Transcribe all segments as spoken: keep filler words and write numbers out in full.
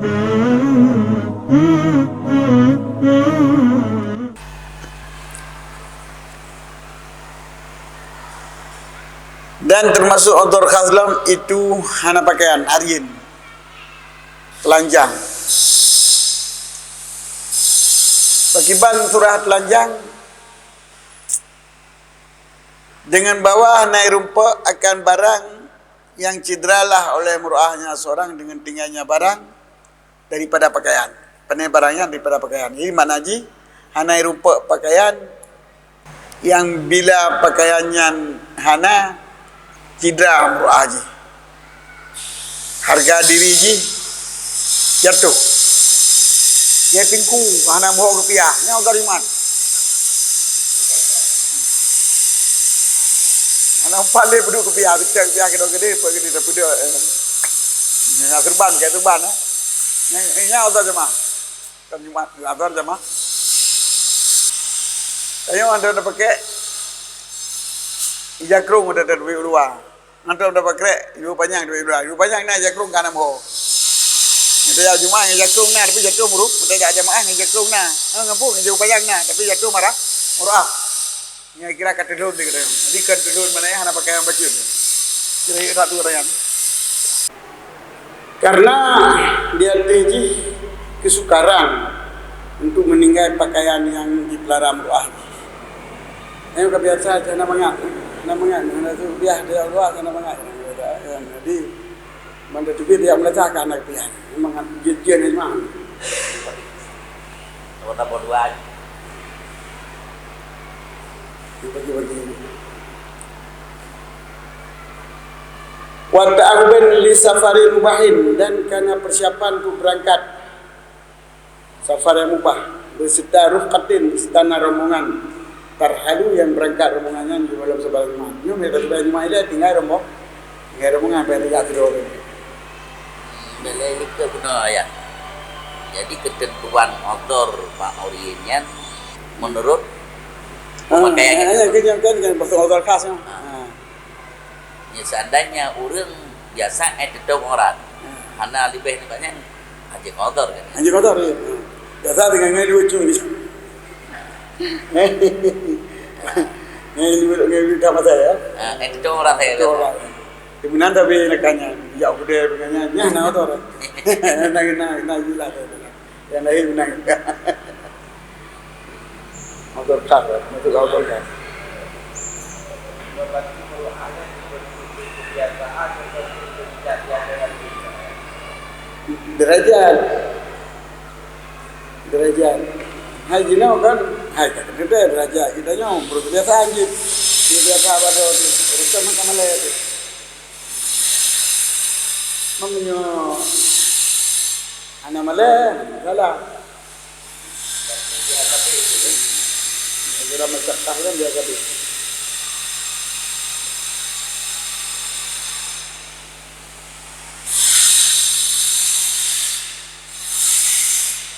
Dan termasuk udhur khas lom itu hana pakaian, arieun, telanjang. Pakriban surah telanjang? Dengan bahwa hana rumpok akan barang yang cidra lah oleh meuruah nyan seorang dengan tingainya barang daripada pakaian. Pane barang nyan daripada pakaian. Jadi makna jih hana rumpok pakaian yang bila pakaian nyan hana, cidra meuruah jih. Harga diri jih jatuh. Jai teungku hana meuho rupiah, nyan udhur Jumat. Hana upah lé peuduek rupiah, beutek rupiah keudroe keudeh, peuet keudeh, tapi dia, eh, nyan surban, kayak surban, eh. Nyan, nyan udhur jamaah. Kan Jumat, udhur jamaah. Tanyoe hana tapakèk ija krông, hana taduek u luwa. Hana tapakèk jubah panyang duek u luwa. Jubah panyang na ija krông ka na meuho. Meutajak Jumat ngon ija krông na, tapi jatuh meurup. Meutajak jamaah ngon ija krông na. Ah, ngon peue, ngon jubah panyang na, tapi jatuh marah, meuruah. Nyan kira ka teulhon lé geutanyoe. Jadi kan teulhon makna hana pakaian bacut. Kira-kira satu kata nyan. Karena di ateueh jih keusukaran untuk meuninggai pakaian nyang jipeulara meuruah jih. Nyan ka biasa, hana mangat, hana mangat, hana su biah di Allah, hana mangat. Jadi, ban teubiet jak meulacak ka hana piah. Mangat jeuet-jeuet nyan mah. Tambah dua. Dibagi-bagi. Wa ta'ahhuban li safarin mubahin, dan karena persiapan untuk berangkat safar yang mubah, beserta rufqatin, istana rombongan, tarhalu yang berangkat rombongan nyan di malam sabar Jumat. Nyoe meunan sabar Jumat ilèe tinggai rombong, tinggai rombongan, pada jak sidroe. Bèk lé likot keunoe ayah. Jadi keuteuntuan odor bak ureueng nyan meunurot Ah, pemakaian ah, nyan. Ah, kan, kan, kan, pasal odor khas nyan. Ah. Ah. Nya seandainya ureueng biasa ai teutông aurat, Hmm. hana leubeh nibak nyan, hanjeuet ngon odor kan? Hanjeuet ngon odor, ya. Hmm. Biasa dengan ngai lucu ni. Ngai lucu, ngai lucu dah masa ya. Ah, ai teutông aurat saya Teutông biasa. Aurat. Di meunan tapi nak kanya, ya udah kanya, nya na odor. Na, na, na, jelas. Nyang laén meunan. Motor khas, motor, motor khas. Derajat. Derajat. Hai jinoe kan, hai ka keuneuk derajat geutanyoe, baru kebiasaan jih. Kebiasaan baru tu, terus macam mana tu. Meunyoe hana malèe, salah. Dalam masyarakat kan biasa tu.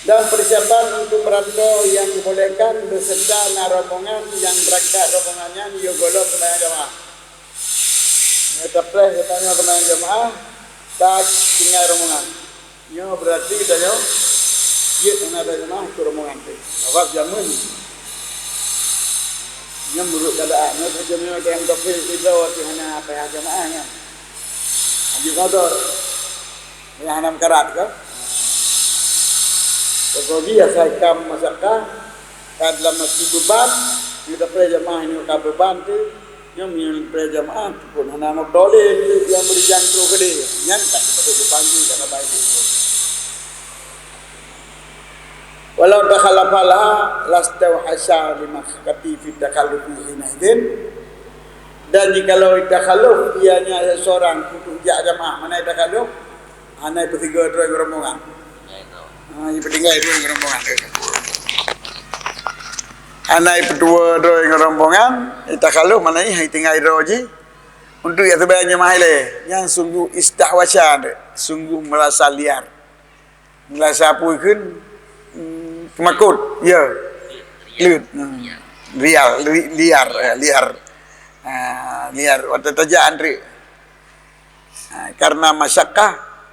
Dan persiapan untuk merantau yang dibolehkan beserta na rombongan yang berangkat rombongan nyan, yo golom sembahyang jamaah. Nyoe tapreh geutanyoe keunan jamaah, tatinggai rombongan. Nyoe berarti geutanyoe jeuet hana tajamaah keu rombongan teuh. Sabab jameun nyoe meunurot keuadaan, nyoe sajameun nyang tafsir sidroe teuh hana payah jamaah nyan. Hanjeuet ngodor. Nyang hana meukarat ka? Teupeue asai kam masyakah, ka dalam hati beuban, nyoe tapreh jamaah nyoe ka beuban teuh, nyoe meunyoe tapreh jamaah, pun hana meudolim nyang beurijang troh keudeh, nyan ka teupeue beuban jih, ka na baik jih. Walau takhallafa laha lastauhasya limasyaqqati fi takhallufi hina idzin, dan jikalau takhalluf ianya seseorang untuk jak jamaah, mana takhalluf? Hana ipeusigoe droe ngon rombongan. Ha, ipeutinggai droe ngon rombongan. Hana ipeutuwoe droe ngon rombongan, itakhaluf makna jih itinggai droe jih. Untuk jak seubayang jeumaah ilèe, nyan sungguh istahwasya, sungguh meurasa liar. Meurasa peue kheun, hmm, teumakot, ya. Leuet. Hmm. Liar, li-, liar, ya, liar. Ha, liar. Watèe tajak antre. Ha, karena masyakkah,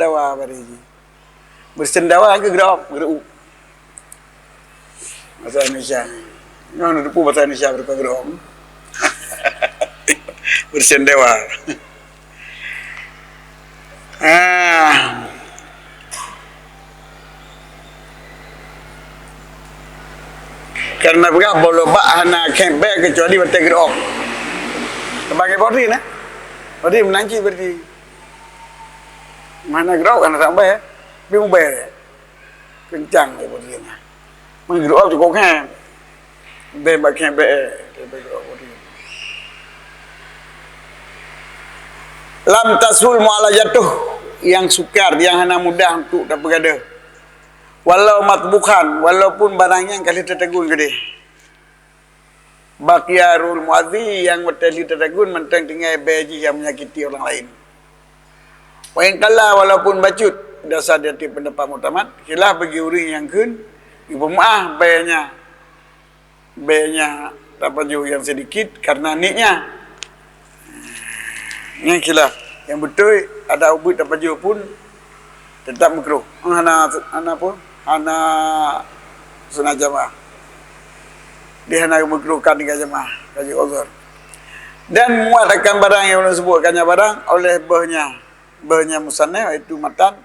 Beureusendawa bari jih. Beureusendawa keu geureuok, geureuok. Bahasa Indonesia. Nyoe na teupeu bahasa Indonesia beureupa geureuok. Beureusendawa. Ah. Karena peugah bolo bak hana khép bèe keucuali watèe geureuok. Sebagai bodi nah. Bodi meunan cit berarti. Mana geureuok hana sampai, tapi mubèe. Keuncang lé bodi nyan. Meugeureuok cukôp khép. Bèe bak khép bèe, bèe geureuok bodi. Lam tashul mu'alajatuh, nyang sukar, nyang hana mudah untuk tapeugadôh. Walau matbukhan, walaupun barang nyan ka lheueh tatagun keudéh. Baqiya ruhul mu'adzi, nyang watèe lheueh tatagun mantong tinggai bèe jih nyang menyakiti orang lain. Wa in qalla, walaupun bacut, dasar di ateueh pendapat muktamad, khilaf bagi ureueng nyang kheun, geupeumeu'ah bèe nyan, bèe nyan tapajoh nyang sedikit karena niknya. Nyan khilaf. Nyang beutôi, ada ubit tapajoh pun tetap makruh. Hana, hana apa? Hana Sunat jamaah. Di hana meukeureukan tinggai jamaah, ka jeuet uzur. Dan muat akan barang nyang ulôn sebut, ka nyan barang oleh beuh nyan, beuh nyan musannif, iaitu matan,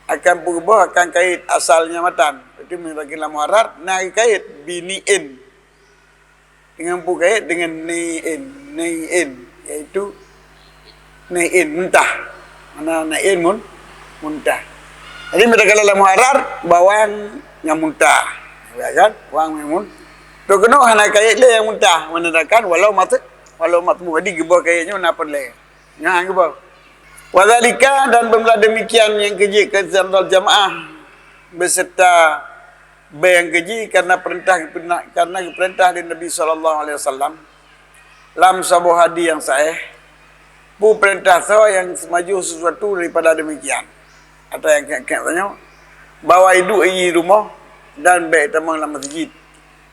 akan peugeubah akan kait asal nyan matan. Iaitu meunyoe lam muharrar, na kait bini'in. Dengan pukait dengan ni'in, ni'in, iaitu ni'in, muntah. Mana ni'in mun, muntah. Jadi, meunyoe lam muharrar, bawang nyang muntah. Ya kan? Bawang nyang mun-, tu keunoe hana kait lé nyang muntah. Menandakan walau mat-, walau matmu. Jadi, geuboh kait nyoe na peureulée. Nyan geuboh. Wadzalika, dan beumeulah demikian nyang keujeuet keu istiqbal jamaah beserta bée nyang keujih karena perintah, karena geupeurintah lé Nabi sallallahu alaihi wasallam lam saboh hadis nyang sahih, peue peurintah soe nyang maju sesuatu daripada demikian, atau nyang kheun-kheun tanyoe, bahwa iduek i rumoh dan bék tamong lam masjid,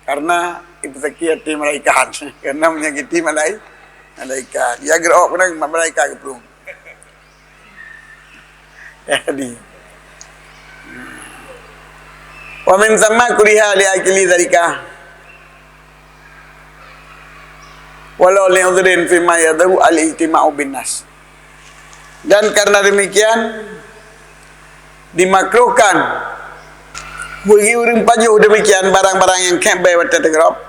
karena ipeusakét até malaikat, karena menyakiti malai-, malaikat. Ya geurok keunan malaikat geuplueng. Jadi, wa min tsamma kuriha li akili dzalika walau li udhrin fi ma yadhu al ijtima'u bin nas. Dan karena demikian dimakruhkan bagi ureuëng pajoh demikian barang-barang nyang khék bée watée teugrob,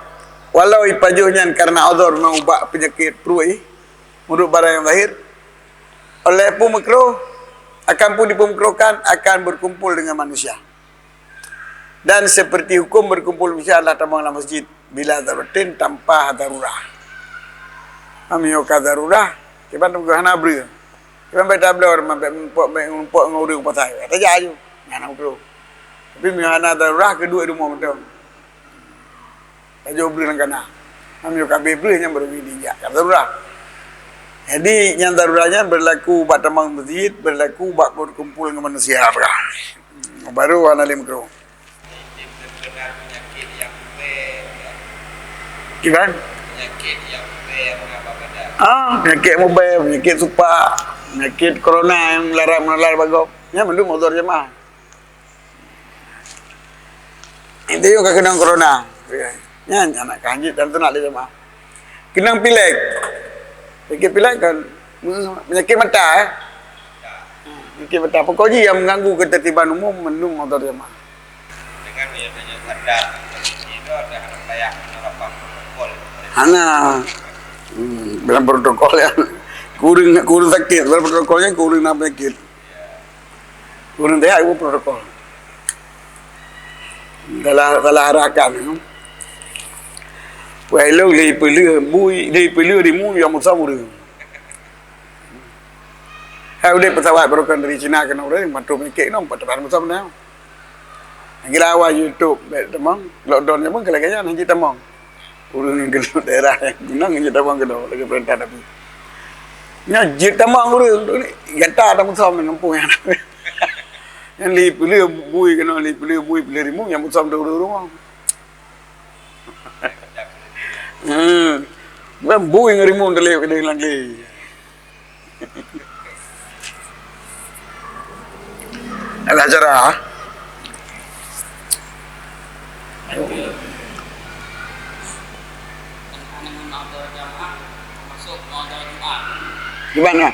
walau ipajoh nyan karena udhur ngon ubak peunyakét peruih, meunurot barang nyang zahir, oleh peue makruh, akan peue dipeumekruhkan, akan berkumpul dengan manusia. Dan seperti hukum berkumpul manusia adalah tamong lam masjid bila daruratin, tanpa darurah. Meunyoe ka darurah, kiban teungku hana breueh. Kiban bék tabloe, bék mumpok, bék mumpok ngon ureuëng pasai. Tajak aju. Hana makruh. Tapi meunyoe hana darurah, keuduek rumoh mantong. Tajok breueh lam kana. Meunyoe ka abéh breueh nyan baru dijak. Ka darurah. Jadi, nyang darurah nyan berlaku bak tamong masjid, berlaku bak berkumpul ngon manusia. Baru hana lé makruh. Kiban? Ah, penyakit mubée, penyakit supak, penyakit corona nyang meularat-meularat bagoe. Nyan mandum udhur jamaah. Itu juga keunong corona. Nyan aneuk kah hanjeuet dan teunak lé jamaah. Keunong pilek. Penyakit pilek kan penyakit mata, eh. Penyakit mata. Pokok jih nyang mengganggu ketertiban umum mandum udhur jamaah. Dengan yang hanya sadar, itu ada hana payah menerapkan protokol. Hana. Hmm, dalam protokol ya. Kureueng, kureueng sakét, dalam protokol nyan kureueng na penyakit. Ureuëng teuhai protokol. Salah, salah arahkan. Wai lôn lé peuleueh bui, lé peuleueh rimueng nyang musöm ureuëng. Hai udép pesawat baroekon dari Cina keunoe ureuëng, mantöng peunyakét nyoe, pat teuma musöm nyoe. Lagi lawa YouTube, bék tamong, lockdown nyoe pun keu lagée nyan, hana jeuet tamong. Ureuëng nyang keudroe daerah nyang keunong jeuet tamong keudroe lagée peurintah Nabi. Nyoe jeuet tamong ureuëng, gata tamong musöm lam gampông nyan. Nyan lé peuleueh bui keunoe, lé peuleueh bui, peuleueh rimueng nyang musöm di ureuëng rumoh. Hmm. Ban bui ngon rimueng teulheueh keudeh lam glé. Ada acara. Di mana?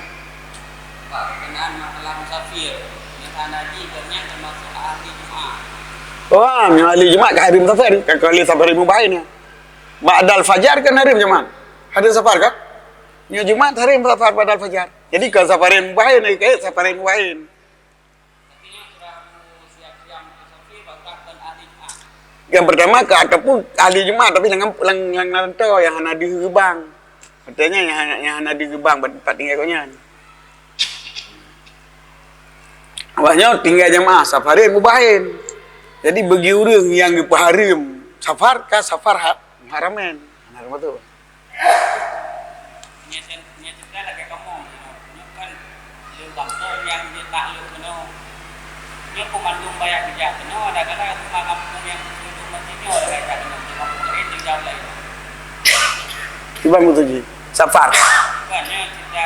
Oh, meunyoe ahli Jumat ka hareuem safar, ka kali safar mubahin. Ba'dal fajar kan hareuem Jumat. Ada safar kan? Nyoe Jumat hareuem safar ba'dal fajar. Jadi, kon safarin mubahin, kait safarin mubahin. Yang pertama ka ataupun ahli Jumat, tapi lam, lam, lam rantau nyang hana deuh geubang. Artinya, nyang hana, nyang hana deuh geubang bak tempat tinggai gobnyan. Awaknyan tinggai jamaah safarin mubahin. Jadi, bagi ureuëng nyang geupeuhareuem safar, ka safar ha-, haramain. Hana beutôi. Nyoe cen-, nyoe cerita lagée kamoe nyoe. Nyoe kan lé bangsa nyang jeuet taklok keunoe. Nyoe pun mandum baya geujak keunoe, ada kala teuma kampung nyang seudeungon sinoe lagée jak keunoe, di kampung laén tinggai laén. Kiban beutôi jih. Safar. Bukan, nyoe cerita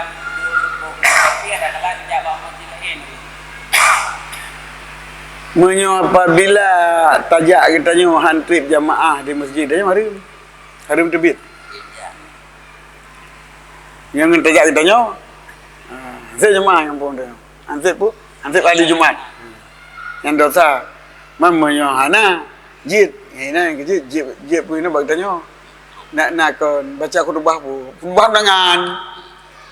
tapi ada kala geujak bak masjid laén. Meunyoe apabila tajak geutanyoe han treb jamaah di masjid, tanyoe hareuem. Hareuem teubiet. Nyang tajak geutanyoe, ah, han seb jamaah nyang phon tanyoe. Han seb pu-, han seb ahli Jumat. Nyan dosa. Man meunyoe hana, jeuet. Nyang inan jeuet, jeuet, jeuet peue bak geutanyoe. Nak, nak kon baca khutubah pu-, khutubah undangan.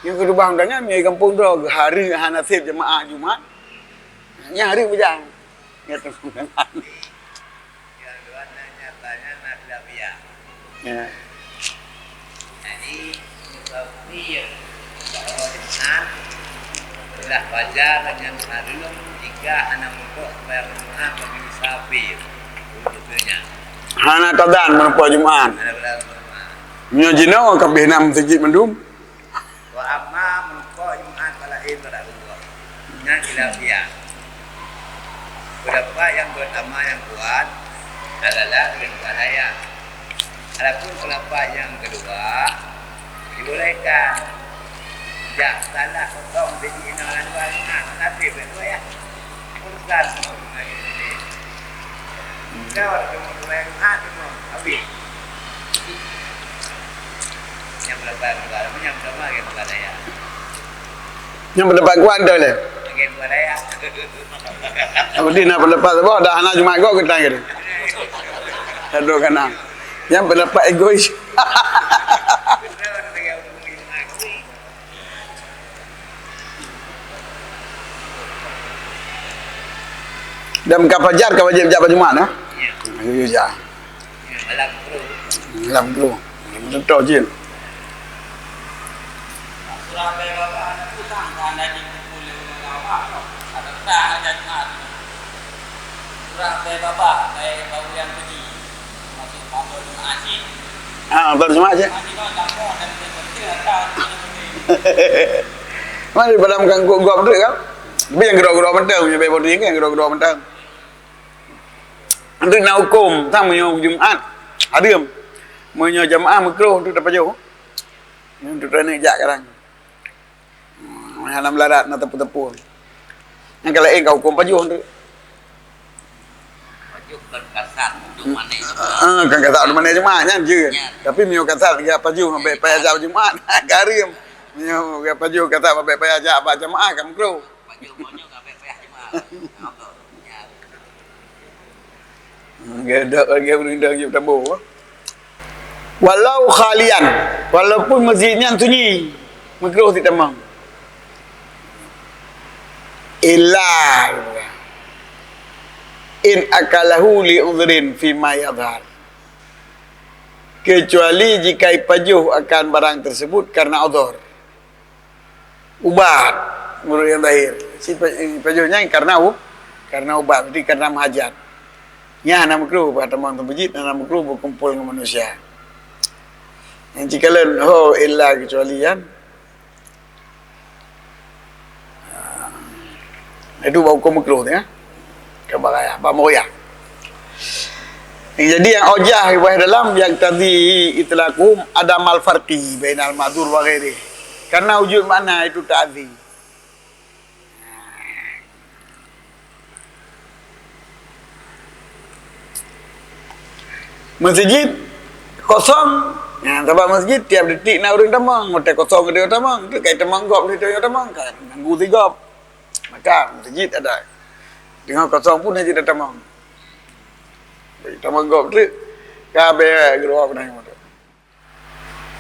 Nyang khutubah undangan, meunyoe gampông droe geuhareuem hana seb jamaah Jumat. Nyan hareuem bujang. Nyan teungoh. Ya. Jadi, meunyoe bukti nyang bahwa Jumat, setelah fajar dan nyang hareuem, jika hana meurumpok sembahyang Jumat bagi musafir, untuk dunia. Hana tadan meurumpok Jumat. Hana tadan meurumpok Jumat. Meunyoe jinoe ka abéh na meuseujid mandum. Wa amma meurumpok Jumat bak laén bak lam rumoh, nyan khilafiyah. Peundapat nyang peurtama nyang kuat adalah dengan dua daya. Adapun peundapat nyang keudua, dibolehkan. Jak salah potong biji inong lam dua Jumat, tapi bèk dua ya. Urusan semua dengan ini. Kau ada semua dua Jumat semua habis. Nyang peundapat kuat, nyang peundapat kuat deh lé. Berarti na peundapat saboh, dah hana Jumat gob geutanyoe. Aduh, kana. Nyang peundapat egois. Dan ka fajar ka wajéb jak bak Jumat, eh? Ya. Ya, ya, ya. Malam tu. Malam tu. Betul, Jin. Surah Al-Baqarah tu kan ada di buku lewat awak tu. Ada tak ada Jumat tu. Surah Al-Baqarah, baik bau yang pergi. Masuk bau Jumat, Jin. Ah, bau Jumat, Jin. Nanti kau tak mau dan dia berhenti, tak tahu. Mana pada makan kok gop tu kan? Tapi nyang keudroe-keudroe mantong, nyang bèk bodi kan keudroe-keudroe mantong. Untuk na huköm, sang meunyoe Jumat, hareuem. Meunyoe jamaah meukruh untuk tapajoh. Untuk taneuk jak kadang. Hmm, hana meularat na teupeu-teupeu. Nyang ka laén ka huköm pajoh tu. Pajoh kon kasar untuk mané. Ah, kon kasar untuk mané Jumat nyan je. Nyan. Tapi meunyoe kasar geupajoh bèk payah jak Jumat, hareuem. Meunyoe geupajoh kasar bèk payah jak bak jamaah ka meukruh. Pajoh meunyoe ka bèk payah Jumat. Apa? Nyan. Geudak lagèe ureueng dang jeuet taboh. Walau khalian, walaupun masjid nyan sunyi, meukruh cit tamong. Illa in akalahu li udhrin fima yadhhar. Kecuali jika ipajoh akan barang tersebut karena udhur. Ubat, menurut yang zahir. Si pe-, pajoh nyan karena u-, karena ubat, berarti karena meuhajat. Nyan hana meukruh bak tamong teumpeujit, hana meukruh beukumpul ngon manusia. Nyang cikalon ho illa kecuali nyan. Ah, itu bak huköm meukruh tu, ya. Ka bak raya, bak meuruyah. Jadi nyang aujah riwayat dalam yaqtadhi itlaquhum adamal farqi bainal ma'dzur wa ghairih. Karena wujud makna itu ta'dhi. Masjid kosong. Ya, sabab masjid tiap detik na ureueng tamong, watèe kosong keudeh tamong, tu kai tamong gob lé tamong, ka ganggu si gob. Maka masjid ada. Deungon kosong pun hana tamong. Tamong gob tu ka bèk geuruwa beunang moto.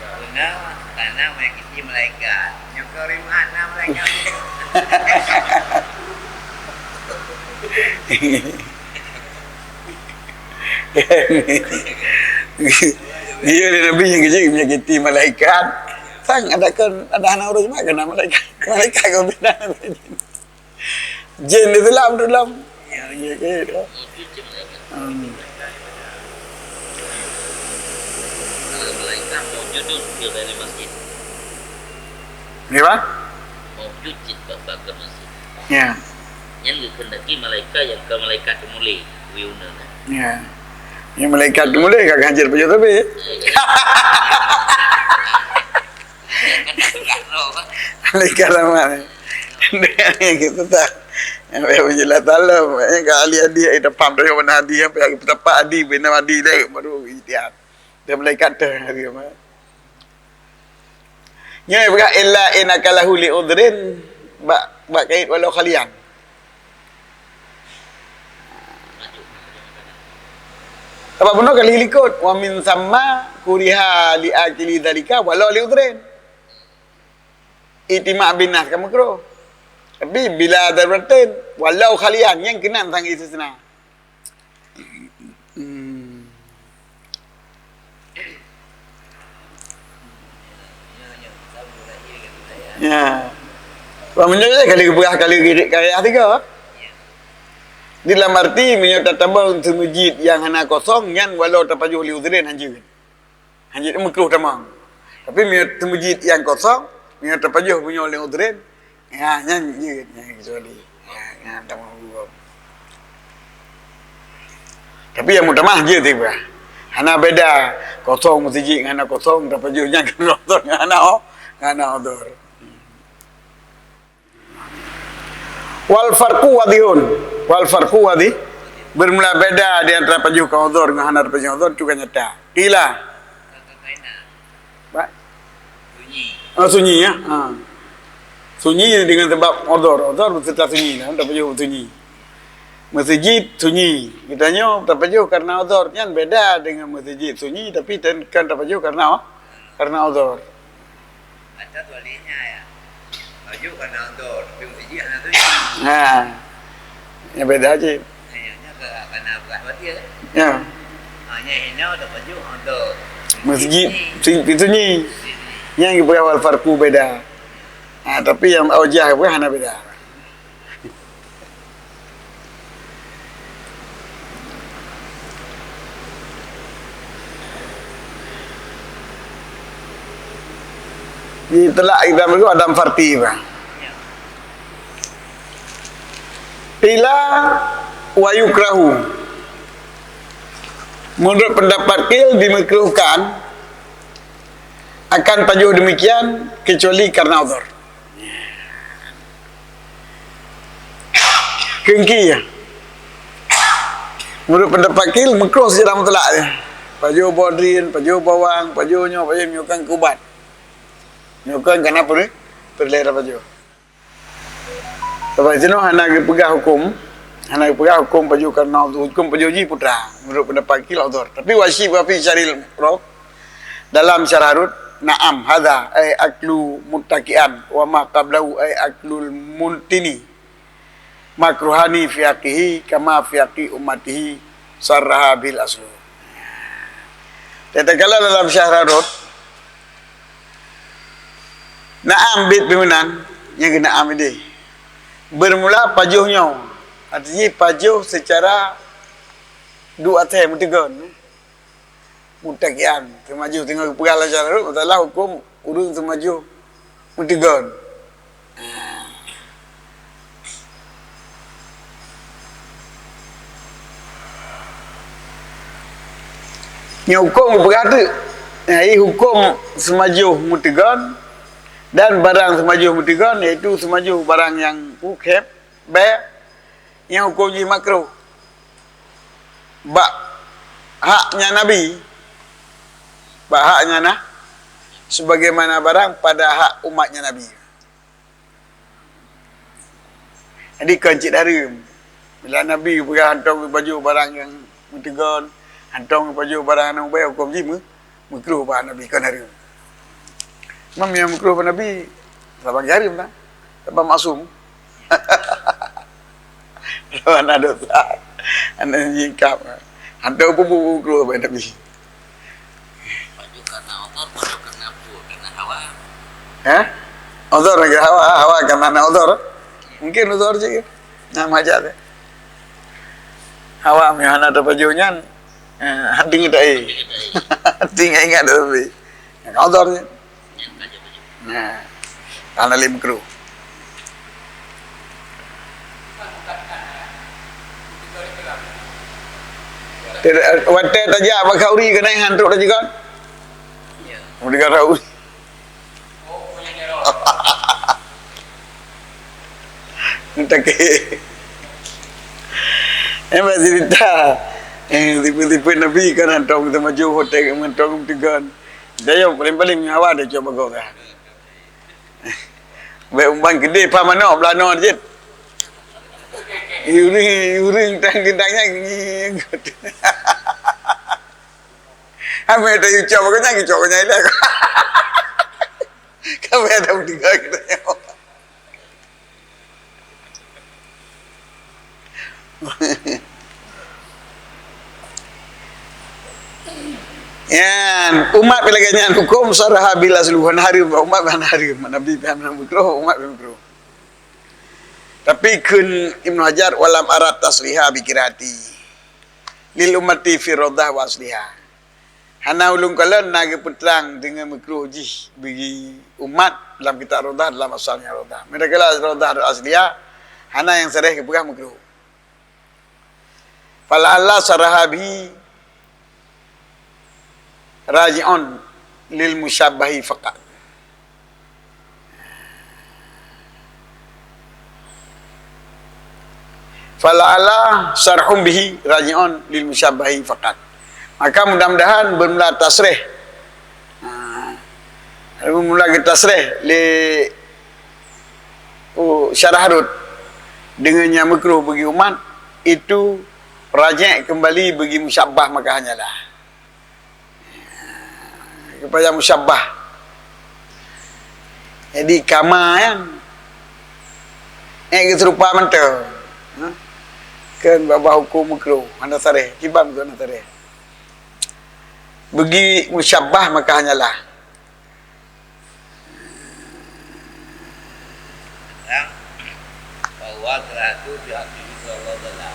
Beuna, karena meunan keuci malaikat. Nyoe keu rimat na malaikat. Iya, Nabi nyang keuci menyakiti malaikat. Sang ada kan, ada hana ureueng mak kena malaikat. Malaikat kau bina. Jin di dalam, dalam. Ya, ya, ya. Hmm. Malaikat maujudun fil ghairi masjid. Nggih, Pak? Maujud cit bak, bak masjid. Ya. Nyan geukheundaki malaikat nyang ka malaikat teumuléh, wiuna. Ya. Ini malaikat teumuléh ka ganjil peujeuet tapi. Malaikat rahmat. Gitu tak? Yang payah menjelaskan lah. Maknanya kalau ahli hadis, eh, tak faham, tak faham hadis, yang payah tapak hadis, benar hadis, dah baru ijtihad. Dia malaikat tu yang hari apa? Nyoe peugah, "Illa in akalahu li udhrin," bak, bak kait walau khalian. Sabab bunoe ka lheueh likot, "Wa min tsamma kuriha li akili dzalika walau li udhrin." Ijtima' bin nas ka makruh. Tapi bila daruratin, walau khalian, nyang keunan sang istisna. Hmm. Ya. Wah, meunyoe ka lheueh geupeugah, ka lheueh girit kayah tiga. Di dalam arti, meunyoe tatamong seumeujid nyang hana kosong, nyan walau tapajoh li udhrin hanjeuet. Hanjeuet makruh tamong. Tapi meunyoe seumeujid nyang kosong, meunyoe tapajoh meunyoe lé udhrin, ya, nyan jeuet, nyan kecuali. Ya, nyan tamong huköm. Tapi nyang meutamah jeuet siblah. Hana beda kosong meuseujid ngon hana kosong, tapajoh nyan kosong ngon hana, ngon hana udhur. Wal farqu wadhihun. Wal farqu wadhih. Bermula beda di antara pajoh kon udhur ngon hana pajoh kon udhur, tu ka nyata. Qila. Ba? Oh, sunyi, ya? Ha. Sunyi dengan sebab udhur. Udhur beserta sunyi, nah, tapajoh sunyi. Meuseujid sunyi. Geutanyoe tapajoh karena udhur. Nyan beda dengan meuseujid sunyi, tapi ten-, kan tapajoh karena, karena udhur. Mata tualinya ya. Baju karena odor, tapi masjid hana tu. Ha. Yang beda je. Hanya ke karena beras batil. Ya. Hanya hina ada baju odor. Masjid, si-, itu ni. Yang berapa farku beda. Ha, tapi yang aujah pun hana beda. Di telak kita dulu ada farti, bah. Qila wa yukrahu. Menurut pendapat qil, dimakruhkan akan pajoh demikian kecuali karena uzur. Keungki, ya. Menurut pendapat qil, makruh secara mutlak, ya. Pajoh bodrin, pajoh bawang, pajoh nyoe, pajoh nyoe kan keu ubat. Nyoe kan kana peureulèe, peureulèe tapajoh. Sabab sinoe hana geupeugah huköm, hana geupeugah huköm pajoh karena huköm pajoh jih putra, menurut pendapat qil uzur. Tapi wa syibha fi syarhil Rud, dalam Syarah Rud, na'am, hadza ay aklu muttaki'an, wa ma qablahu ay aklul muntini, makruhani fi haqqihi kama fi haqqi ummatihi, sarraha bil aslu. Tatkala dalam Syarah Rud, na'am bit pih meunan, nyang keu na'am idéh. Bermula pajoh nyoe, artinya pajoh secara duek até meutegon. Muttaki'an, seumajoh teungoh geupeugah lam Syarah Rud, masalah huköm ureueng seumajoh meutegon. Nyoe huköm geupeugah teuk. Nah, i huköm seumajoh meutegon dan barang seumajoh meutegon, yaitu seumajoh barang nyang pukhép, bèe, nyang huköm jih makruh. Bak haknya Nabi, bak haknya na, sebagaimana barang pada hak umatnya Nabi. Jadi, kon cit hareuem. Bila Nabi peugah hantom geupajoh barang nyang meutegon, hantom geupajoh barang nyang ubé, huköm jih meu-, meukruh bak Nabi, kon hareuem. Mam nyang meukruh bak Nabi, saban hareuem dah. Saban maksum. Hana dosa. Hana nyingkap. Hantom peubuet meukruh bak Nabi. Pajoh karena Allah, pajoh karena apa? Karena hawa. Hah? Uzur lagi hawa, hawa karena hana uzur. Mungkin uzur cit. Nah, macam tu. Hawa meuhana tapajoh nyan, eh, hati ngetai. Hati ingat-ingat tapi. Yang uzur je. Nah, karena lim kru. Watèe tajak bak khauri keunan hantok tajeukon. Meudeungoe khauri. Takeh. Eh, bak cerita. Eh, tipe-tipe Nabi kan hantom teumaju hotel, hantom teugon. Dayong paling-paling nyawa dia cuba bagoe kan. Bèk umbang keudeh pah manok blah noe jeuet. Ureueng, ureueng tang gendang nyan. Amai tayue cok bagoe nyan, geucok bagoe nyan ilèe. Ka bèk ada meninggal kita nyawa. Nyan, umat pih lagèe nyan huköm sarah bil aslu, hana hareuem, umat hana hareuem, Nabi pih hana meukruh, umat pih meukruh. Tapi kheun Ibnu Hajar, "Walam arad tasriha bi kirahati lil ummati fi radah wa asliha." Hana ulôn kalon na geupeutrang deungon meukruh jih bagi umat lam kitab Radah, dalam asalnya Radah. Meunyoe kala Radah dan Asliyah, hana nyang sareh geupeugah meukruh. Fala'alla saraha bihi raji'un lil musyabbahi faqat. Fala'alla sarhum bihi raji'un lil musyabbahi faqat. Maka mudah-mudahan bermula tasreh. Ha, bermula geutasreh lé, oh, syarah rot deungon nyang meukruh bagi umat, itu rajek kembali bagi musyabbah maka hanyalah. Kepada musyabbah. Jadi, kama nyan, eh, geuseurupa mantong. Ha? Kan babah hukum meukruh, hana sareh. Kiban tu hana sareh. Bagi musyabbah maka hanyalah. Yang bahwa terhadap pihak Allah Taala.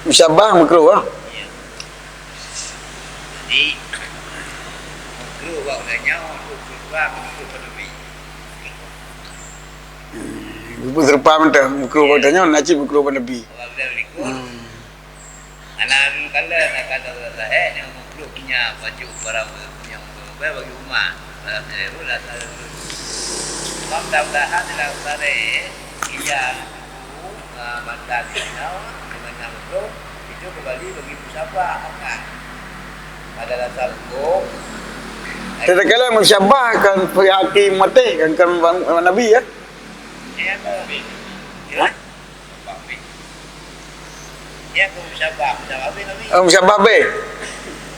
Musyabbah meukruh, ah. Ya. Jadi, meukruh bak ureueng nyoe, meukruh serupa, meukruh bak Nabi. Hmm, meukruh serupa mantong, meukruh bak ureueng nyoe, na cit meukruh bak Nabi. Orang bilang berikut. Hmm. Ana lôn kalon, na kata-kata, eh, nyang meukruh punya baju barang nyang bagi umat. Dalam saya pun dah salah dulu. Sebab mudah-mudahan dalam sare, iya, ah, mata di sana, di mana meukruh, itu kembali bagi musyabbah, kan? Pada dasar hukum. Tatkala musyabbah kan pihak Nabi, kan, kan Nabi, ya? Ya, Nabi. Ya. Hah? Dia aku musyabbah, musyabbah habis Nabi. Oh, musyabbah habis.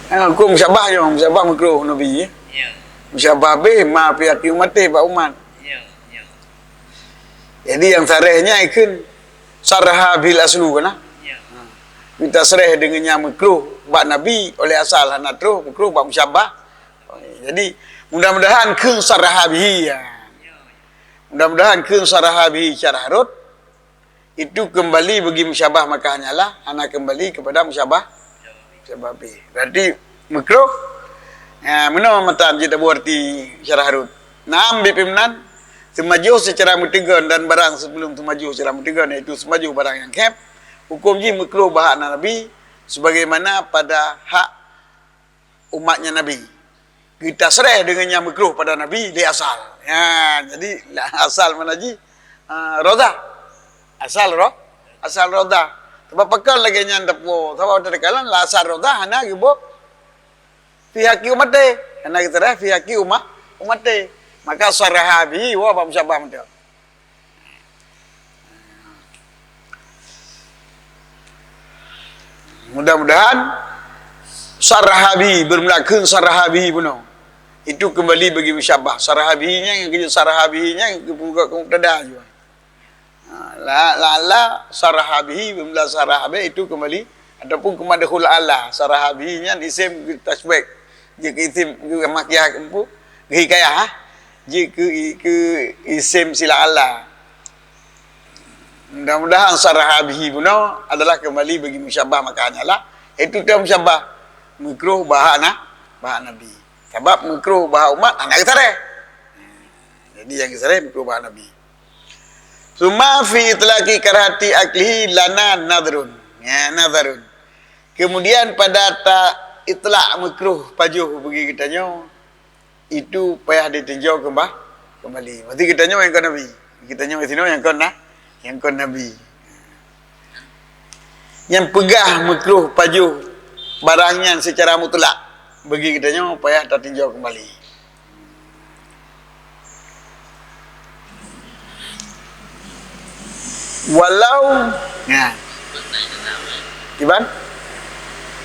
Ah, hukum musyabbah nyoe, musyabbah meukruh Nabi, ya. Ya. Musyabbah habis, ma fi haqqi ummati bak umat. Ya, ya. Jadi, nyang sareh nyan ikheun sarah bil aslu kan, ah? Ya. Ha. Geutasreh deungon nyang meukruh bak Nabi oleh asal hana troh meukruh bak musyabbah. Jadi, mudah-mudahan kheun sarah bihi, ya. Ya, ya. Mudah-mudahan kheun sarah bihi syarah rot. Itu kembali bagi musyabbah maka hanyalah, hana kembali kepada musyabbah, musyabbah bih. Berarti meukruh, ya, meunoe matan jeuet tabu arti syarah rot. Naam, bit pih meunan, teumajoh secara meuteugon dan barang sebelum teumajoh secara meuteugon, yaitu teumajoh barang nyang khép, hukum jih meukruh bak hak Nabi, sebagaimana pada hak umatnya Nabi. Geutasreh deungon nyang meukruh pada Nabi lé asal. Ya, jadi, asal mana jih? Ah, Radah. Asal Ra-, asal Radah. Sebab pakon lagèe nyan teupeu? Sabab takalon lah asal Radah hana geuboh fi haqqi ummati. Hana geutasreh fi haqqi umma-, ummati. Maka sarah bihi wa bak musyabbah mantong. Mudah-mudahan sarah bihi, bermula kheun sarah bihi bunoe. Itu kembali bagi musyabbah. Sarah bihi nyan, nyang keu sarah bihi nyan, keu mubtada jua. Ha, la, la, la, sarah bihi, bermula sarah bihi, itu kembali, ataupun keu madkhul ala. Sarah bihi nyan isim tasybih. Jeuet keu isim, keu makiah, keu empu, keu hikayah, ha? Jeuet keu i-, keu isim sila ala. Mudah-mudahan sarah bihi bunoe adalah kembali bagi musyabbah maka hanyalah. Itu teu musyabbah. Meukruh bak hak na-, bak hak Nabi. Sabab meukruh bak hak umat hana geutareh. Jadi nyang geutareh meukruh bak hak Nabi. Summa fi itlaqi karahati aklihi lana nadhrun. Ya, nadharun. Kemudian pada ta-, itlaq meukruh pajoh bagi geutanyoe, itu payah ditinjau keumbah-, kembali. Berarti geutanyoe nyang kon Nabi. Geutanyoe sinoe nyang kon na-, Nyang kon Nabi. Nyang peugah meukruh pajoh barang nyan seucara mutlak, bagi geutanyoe payah tatinjau keumbali. Walau, ya. Kiban?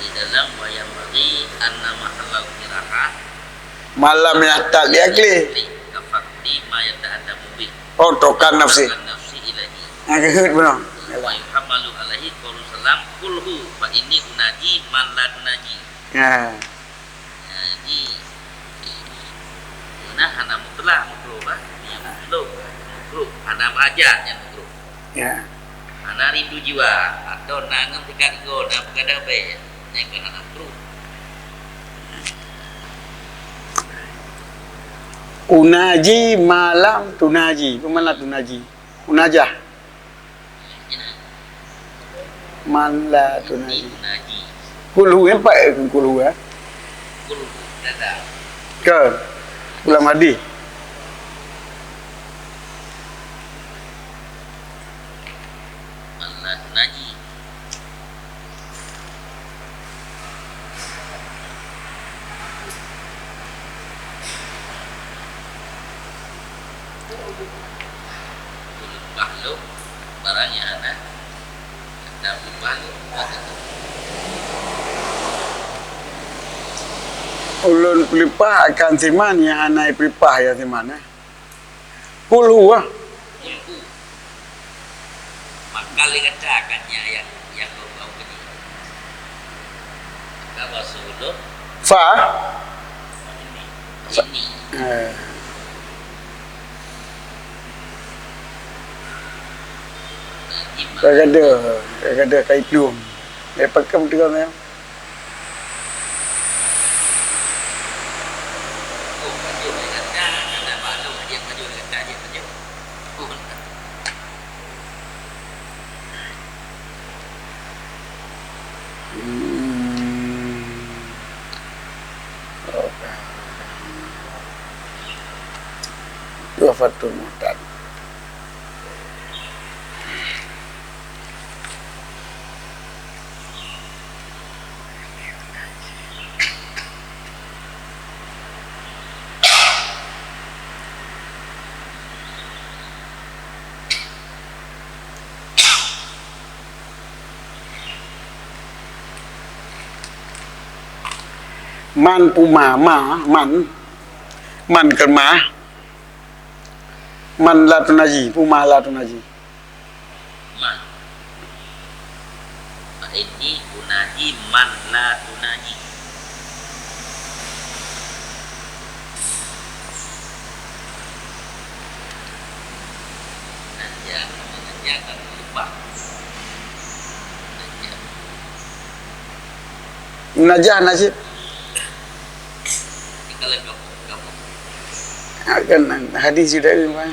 Di dalam wayang bagi anna mahallal kirahah malam yang tak liakli. Kafakti ma yata'addamu bih. Oh, tokan nafsi. Tokan nafsi ilahi. Nah, keuheut beuna. Wa yuhammalu alaihi qaulu salam, "Qul hu fa inni unaji man la tunaji." Ya. Jadi, nah, hana mutlak makruh, bah. Yang makruh, makruh. Hana bahajat yang makruh. Ya. Hana rindu jiwa, atau na ngon tingkat ego, na peugada bée, nyang keunan makruh. Unaji malam tunaji. Peue makna tunaji? Munajah. Man la tunaji. Kulhu, eh, empat, eh, kulhu, eh. Ke? Ulang hadis. Man la tunaji. Peuleumpah lôn barang nyang hana gata peuleumpah lôn. Ulôn peuleumpah akan siman nyang hana ipeuleumpah nyang siman, eh. Qul huwa. Qul hu. Maka lé gata akan nyan nyang, nyang lôn bak keudéh. Maka bak ulôn. Fa? Ini. Fa. Ini. Eh. Nah, ini. Ka gadoh, ka gadoh ka iplueng. Eh, pakon teuka nyan? Hmm. Tuhfatul Muhtaj. Man puma, ma, man. Man keumah. Man la tunaji, puma la tunaji. Man. Fa inni unaji man la tunaji. Naja, naja kan lupa. Naja. Naja, najib. Kalau kamu, kamu. Akan hadis sudah, Bang. Naja.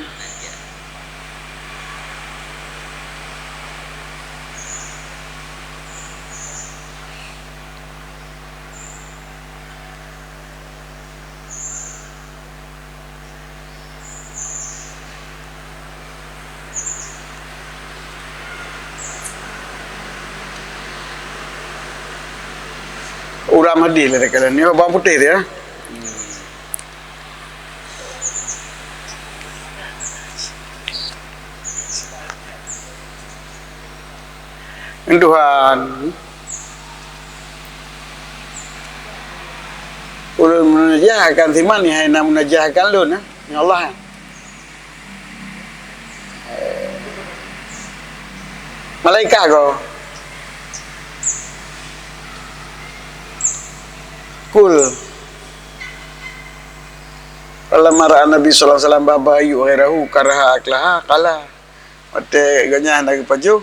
Ureueng hadis lah dekat ni, bawang putih tu, ya. Tuhan, ulôn munajah akan siman nyang hana munajah akan lôn, eh, ya Allah. Malaikat ko. Kul. Falamma ra'a Nabi sallallahu alaihi wasallam baba ayyub ghairahu karaha aklaha, qala. Watèe gobnyan hana geupajoh,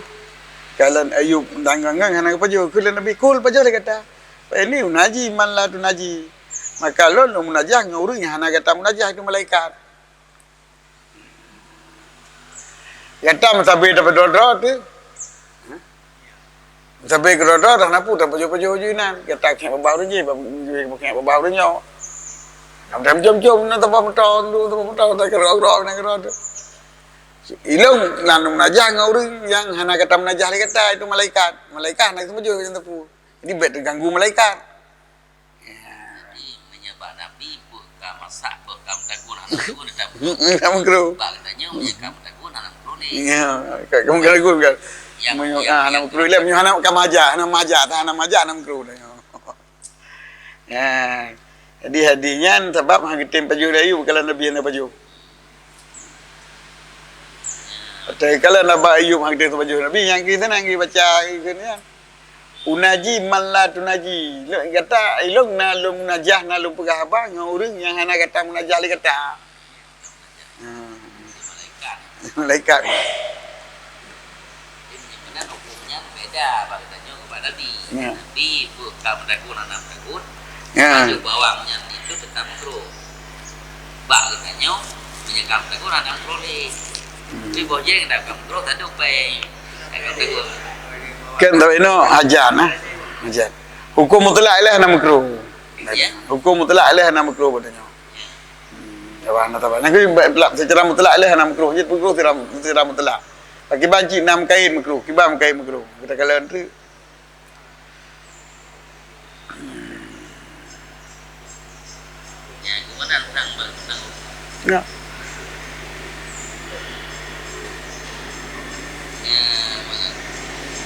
kalon Ayub tanggong-tanggong hana geupajoh, kheun lé Nabi, "Kul, pajoh lé gata. Fa inni unaji man la tunaji." Maka lôn, lôn munajah ngon ureueng nyang hana gata munajah, itu malaikat. Gata meusabe tapeudroe-droe teuh. Meusabe keudroe-droe dah na peue tapajoh-pajoh ju inan. Gata keuneuk babah ureueng jih, babah ureueng nyoe. Gata meucom-com na tabah meuto, tabah meuto, takeurok-rok na keudroe teuh. Ilôn na lôn meunajah ngon ureuëng nyang hana gata meunajah lé gata, itu malaikat. Malaikat hana geuseumujud nyang teupeu. Jadi bék teuganggu malaikat. Ya. Jadi, meunyoe bak Nabi, buet ka masak, buet ka meutagun, hana meutagun, hana meutagun. Hana meutagun. Bak geutanyoe, meunyoe ka meutagun, hana meutagun lé. Ya, ka, ka meutagun kan. Yang, meunyoe, yang, ah, hana yang meutagun lé, meunyoe hana ka majak, hana majak, hana majak, hana meutagun lé. Ya. Jadi, hadi nyan sabab hana geutem pajoh lé Ayub, kalau Nabi hana pajoh. Tapi kalau Nabi Ayub hana geutem pajoh Nabi, nyang keu sana, nyang baca keu nyan. Unaji man la tunaji. Lôn, gata, ilôn na lôn munajah, na lôn peugah haba ngon ureuëng nyang hana gata munajah lé gata. Hmm. Malaikat. Malaikat. Jadi, meunan huköm nyan beda bak geutanyoe keu bak Nabi. Ya. Nabi buet ka meutagun, hana meutagun. Ya. Baju bawang nyan itu tetap makruh. Bak geutanyoe, meunyoe ka meutagun, hana makruh lé. Hmm. Tapi boh jeng dak ka makruh, tadu pai. Kan tapi inoe hajan, eh. Hajan. Huköm mutlak ilée hana makruh. Ya. Huköm mutlak ilée hana makruh buat nyoe. Hmm, ya, hana taba. Nyang keu mutlak, secara mutlak ilée hana makruh. Jeuet makruh secara, secara mutlak. Kiban cit na meukaid makruh, kiban meukaid makruh. Kita kala tu. Ya, gimana tentang, tentang Ya.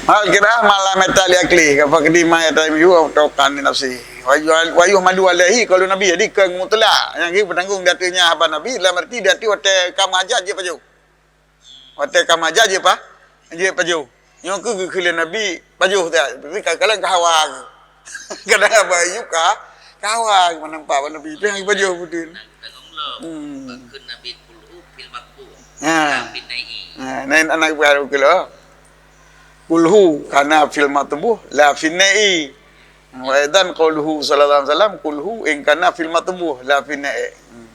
Hal kira malam eta li akli, ka fakdi ma yata yu atau kan li nafsi. Wa yu-, wa yuhmadu alaihi, kalau Nabi jadi ke mutlak. Yang kita bertanggung datanya haba Nabi, dalam arti dati watèe ka meuhajat jeuet pajoh. Watèe ka meuhajat jeuet pa-, jeuet pajoh. Nyoe keuh geukheun lé Nabi pajoh that. Berarti ka-, kalon ka hawa keuh. Kadang Abu Ayub ka, ka hawa keuh meunampak bak Nabi. Itu yang pajoh beutôi. Hmm. Bak kheun Nabi kulhu fil maktuh. Ha. La fin nai'i. Ha, lain anak baru keuh lah. Kulhu kana fil maktuh, la fin nai'i. Wa aidan qauluhu sallallahu alaihi wasallam, kulhu in kana fil maktuh, la fin nai'i. Hmm.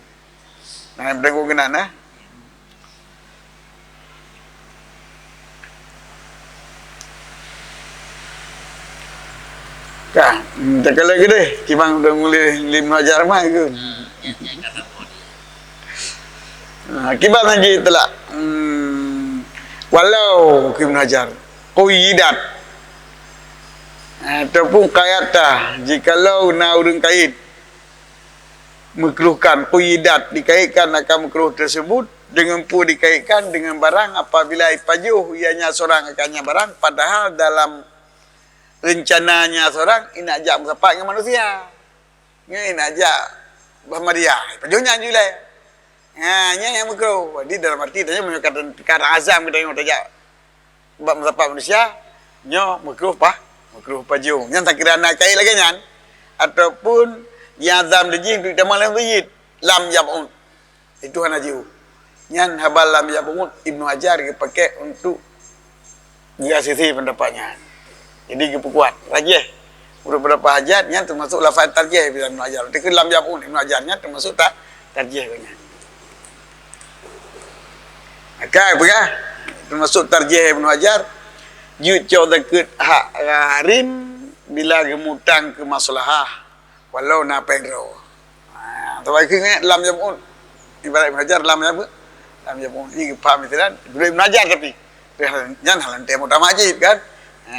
Nah, yang bertanggung kena, nah. Ka, hmm, tak kala ke deh, kiban udah mulai lima ajar mah ke. Ha, kiban lagi telah. Hmm, walau ke Ibnu Hajar, qayyidat. Ataupun qayyadta, jikalau na ureuëng kait. Makruhkan, qayyidat, dikaitkan akan makruh tersebut dengan pu dikaitkan dengan barang apabila ipajoh ianya seorang akannya barang, padahal dalam rencananya seorang indak jak meusapat dengan manusia. Nyan indak jak bah Maria, ipajoh nyan julai. Ha, nyan yang makruh. Jadi dalam arti tanya meunyoe kata, kata azam kita yang tajak bak meusapat manusia, nyoe makruh pah, makruh pajoh. Nyan takira na kait lagée nyan, ataupun nyang azam dijih untuk tamah lam masjid, lam yab'ud. Itu hana jiôh. Nyan haba lam yab'ud Ibnu Hajar geupakai untuk geuasisi pendapat nyan. Jadi geupeukuat, rajih. Menurut pendapat Hajar, nyan termasuk lafaz tarjih Ibnu Hajar. Tapi lam yab'ud Ibnu Hajar nyan termasuk ta-, tarjih nyan. Akai peugah, termasuk tarjih Ibnu Hajar, jeuet cok zakeuet hak gharim bila geumutang keu maslahah, walau na péng droe. Ha, tapi keu ingat lam yab'ud. Ibarat Ibnu Hajar lam yab'ud. Lam yab'ud. Ini paham istilah. Ibnu Hajar tapi. Nyan hal teumu tamat jih kan. Ha.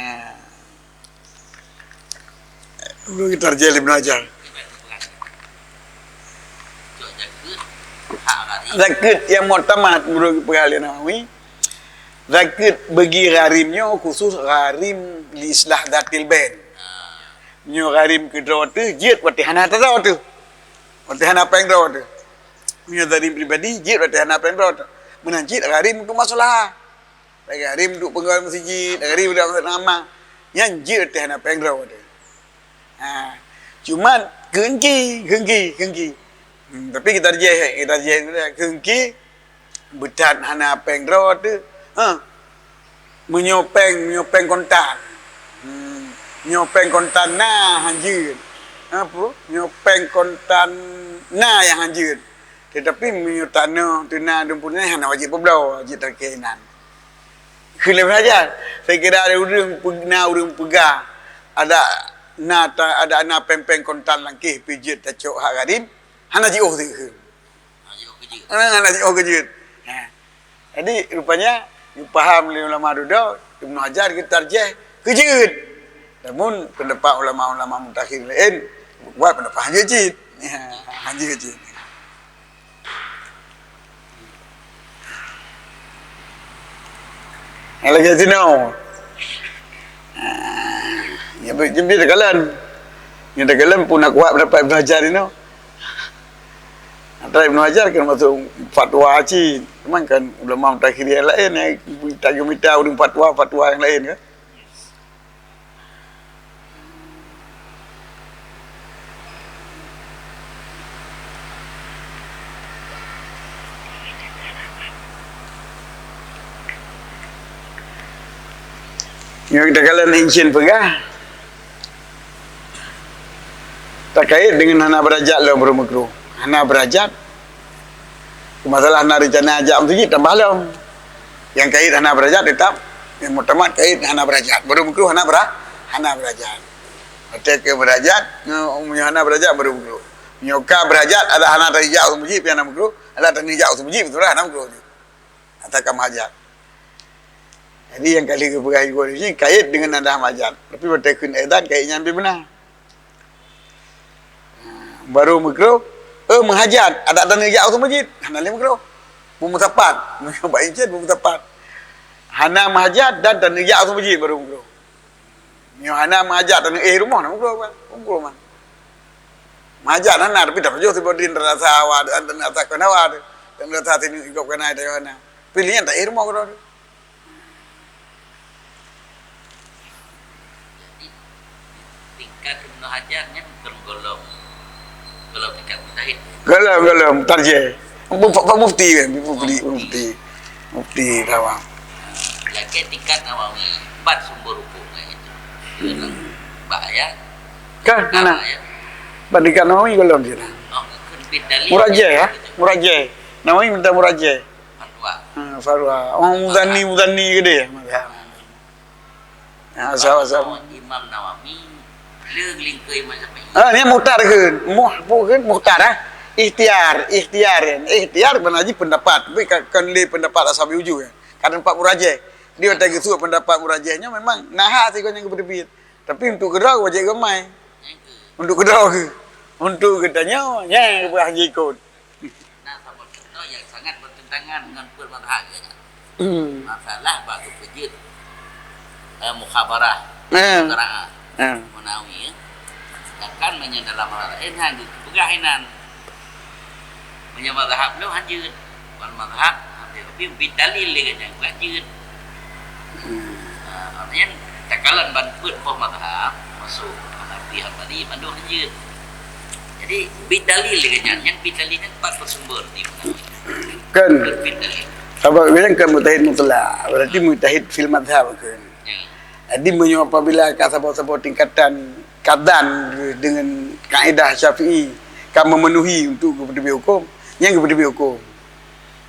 Guru kita Raja Ibn Hajar. Zakeuet yang muktamad, guru peugah lé Nawawi. Zakeuet bagi gharim nyoe khusus gharim li islah datil bain. Nyoe gharim keudroe teuh jeuet watèe hana tadroe teuh. Watèe hana péng droe teuh. Nyoe gharim pribadi jeuet watèe hana péng droe teuh. Meunan cit gharim untuk maslahah. Lagèe gharim duek peungawai meuseujid, lagèe gharim duek nama. Nyan jeuet teuh hana péng droe teuh. Ha. Cuma keungki, keungki, keungki. Hmm, tapi kita rejeh, kita rejeh keungki beutat hana péng droe teuh. Ha. Meunyoe péng, meunyoe péng kontan. Hmm. Meunyoe péng kontan na hanjeuet. Apa? Meunyoe péng kontan na nyang hanjeuet. Tetapi meunyoe tanoh teuh na dumpeue nyan hana wajéb peubloe, wajéb tarikeh inan. Kheun lé belajar. Saya kira ada ureuëng pe-, na ureuëng peugah, ada na ta-, ada na péng-péng kontan langkeh pih jeuet tacok hak gharim, hana jiôh teuh kheun. Hana jiôh keu jeuet. Ha, hana jiôh keu jeuet. Ha. Jadi, rupanya, geupaham lé ulama dudoe, Ibnu Hajar geutarjih keu jeuet. Namun, pendapat ulama-ulama mutakhir laén, buat pendapat hana jeuet. Ya, hana jeuet. Nyang lagèe sinoe. Ah, nyan beu-, nyan beu teukalon. Nyan teukalon pun na kuat pendapat Ibnu Hajar inoe. Ata Ibnu Hajar kan masuk fatwa cit. Cuman kan ulama mutakhir nyang laén, eh, kita geumita ureueng fatwa, fatwa nyang laén kan. Nyang takalon insyen peugah, takait deungon hana beurajat lom baru meukruh. Hana beurajat, masalah na reuncana jak meuseujid tambah lom. Nyang kait hana beurajat teutap, nyang muktamad kait hana beurajat. Baru meukruh hana beura-, hana beurajat. Watèe keu beurajat, nyo-, meunyoe hana beurajat baru meukruh. Meunyoe ka beurajat, adak hana tajak u meuseujid pih hana meukruh, adak taneuk jak u meuseujid pih hana meukruh. Ata ka meuhajat. Jadi nyang ka lheueh geupeugah ibu di sini kait deungon adak meuhajat. Tapi watèe kheun azan kait nyan pih beuna. Baru meukruh, eh, meuhajat, adak taneuk jak u meuseujid, hana lé meukruh. Beumeusapat, meunyoe bak incen beumeusapat. Hana meuhajat dan taneuk jak u meuseujid baru meukruh. Nyoe hana meuhajat taneuk éh rumoh, na meukruh, meukruh man. Meuhajat hana, tapi tapajoh sibawa din rasa hawa, dan rasa kon hawa tu. Dan rasa sini ikop kanai tayoe hana. Pilihan tak éh rumoh keudroe tu. Jadi, tingkat Ibnu Hajar nyan bukan golom, golom tingkat mujtahid. Golom, golom, tarjih. Pak Mufti kan, Mufti, Mufti. Mufti Rawang. Lagèe tingkat Nawawi, empat sumber hukum kan itu. Dalam bak ayat. Kan, mana? Bak tingkat Nawawi golom sini. Oh, kan bit dalil. Murajih, ya? Murajih. Nawawi minta murajih. Fatwa. Ha, fatwa. Oh, muzani, muzani ke dia? Ha, sama-sama. Imam Nawawi, le lingkeu Imam Syafi'i. Ah, ni muhtar ke? Muh, apa ke? Muhtar, ah. Ikhtiar, ikhtiar. Ikhtiar mana ji pendapat. Tapi ka-, kan le pendapat ashabi uju ya. Kan empat murajih. Dia tak gesu pendapat murajihnya memang nah sigoe nyang geubeuteubit. Tapi untuk keudroe wajib ramai. Untuk keudroe ke? Untuk geutanyoe, nyan geupeugah jikot. Na saboh contoh nyang sangat bertentangan ngon peue mazhab geuh nyan. Hmm. Masalah bak geupeujeuet, eh, mukhabarah, eh, mudara'ah. Eh. Munawi, ya. Sedangkan meunyoe dalam mazhab laén han geupeugah inan. Meunyoe mazhab lôn han jeuet. Wan mazhab, tapi bit dalil lé geuh nyan bukan jeuet. Hmm. Ah, artinya, takalon ban peuet boh mazhab, masuk Hanafi, Hambali, mandum han jeuet. Jadi, bit dalil lé geuh nyan, nyan bit dalil nyan pat beusumber di mana? Kan. Bit dalil. Sabab geuh nyan kan mujtahid mutlak, berarti mujtahid fil mazhab kan. Ya. Jadi, meunyoe apabila ka saboh-saboh tingkatan kadan deungon kaedah Syafi'i ka memenuhi untuk geupeuteubiet huköm, nyan geupeuteubiet huköm.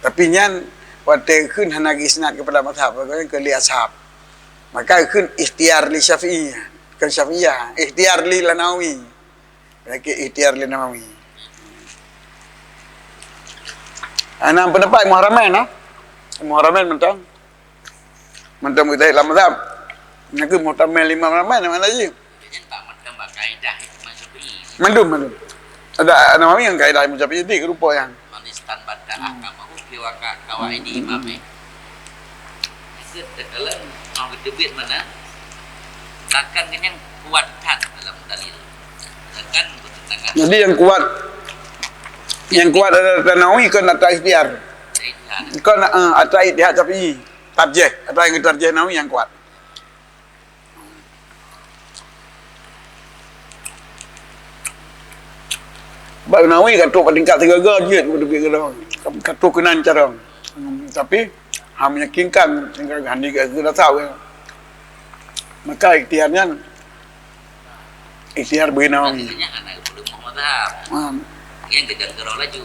Tapi nyan watèe kheun hana geuisnad keupada mazhab, nyan keu li ashab. Maka kheun ikhtiyar li Syafi'i, keu Syafi'iyah, ikhtiyar li Nawawi. Berarti ikhtiyar li Nawawi. Ana pendapat Imam Haramain, ha? Imam Haramain mantong. Mantong mujtahid lam mazhab. Nyan keuh muhtamil Imam Haramain, mana ji? Jadi, tak mantong bak kaedah Imam Syafi'i. Mandum, mandum. Ada Nawawi nyang kaedah Imam Syafi'i di rupa nyan. Man istanbata ahkamahu fi waqa-, qawaidi imamih. Itu dalam mau teubiet mana? Takkan kenyang kuat that dalam dalil. Takkan bertentangan. Jadi yang kuat, yang kuat adalah Nawawi kan atas ikhtiar. Ijtihad. Kan, eh, atas ijtihad Syafi'i. Tarjih, atas yang tarjih Nawawi yang kuat. Bak Nawawi ka trok tingkat tiga jeuet, ka trok keunan carông. Hmm, tapi ha meyakinkan, tingkat handi ka rasa. Maka ikhtiar nyan, ikhtiar bagi Nawawi. Maksudnya, anak geupeuleumoh mazhab. Hmm. Yang tegang gerau laju.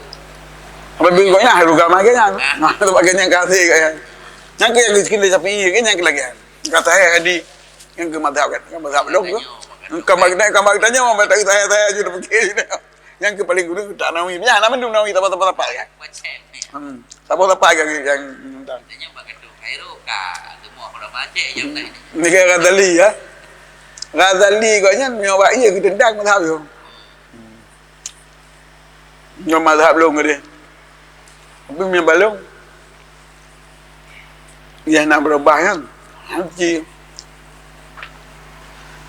Apa bagi kau nyan, harus gamai ke nyan? Ah. Nah, sebab ke nyan kasih ke nyan. Nyan ke yang miskin dari Syafi'i, ke nyan ke lagi. Kata saya tadi, yang ke mazhab kan, yang mazhab belum ke? Tanya, makan. Kamu kita, kamu kita nyawa, tak saya, saya juga fikir. Yang ke paling guru tak Nawawi. Ya, nama tu Nawawi, tak apa, tak apa, tak apa, ya. Macam ni. Hmm. Saboh teumpat nyang, nyang teuntang. Nyoe bak Gatot Kairo ka, teumua pada Aceh nyang laén. Ni kan Ghazali, ya. Ghazali kok nyan nyoe bak ié geuteuntang mazhab yo. Nyoe mazhab lôn keudeh. Tapi meunyoe bak lôn, ya na beurubah nyan. Haji.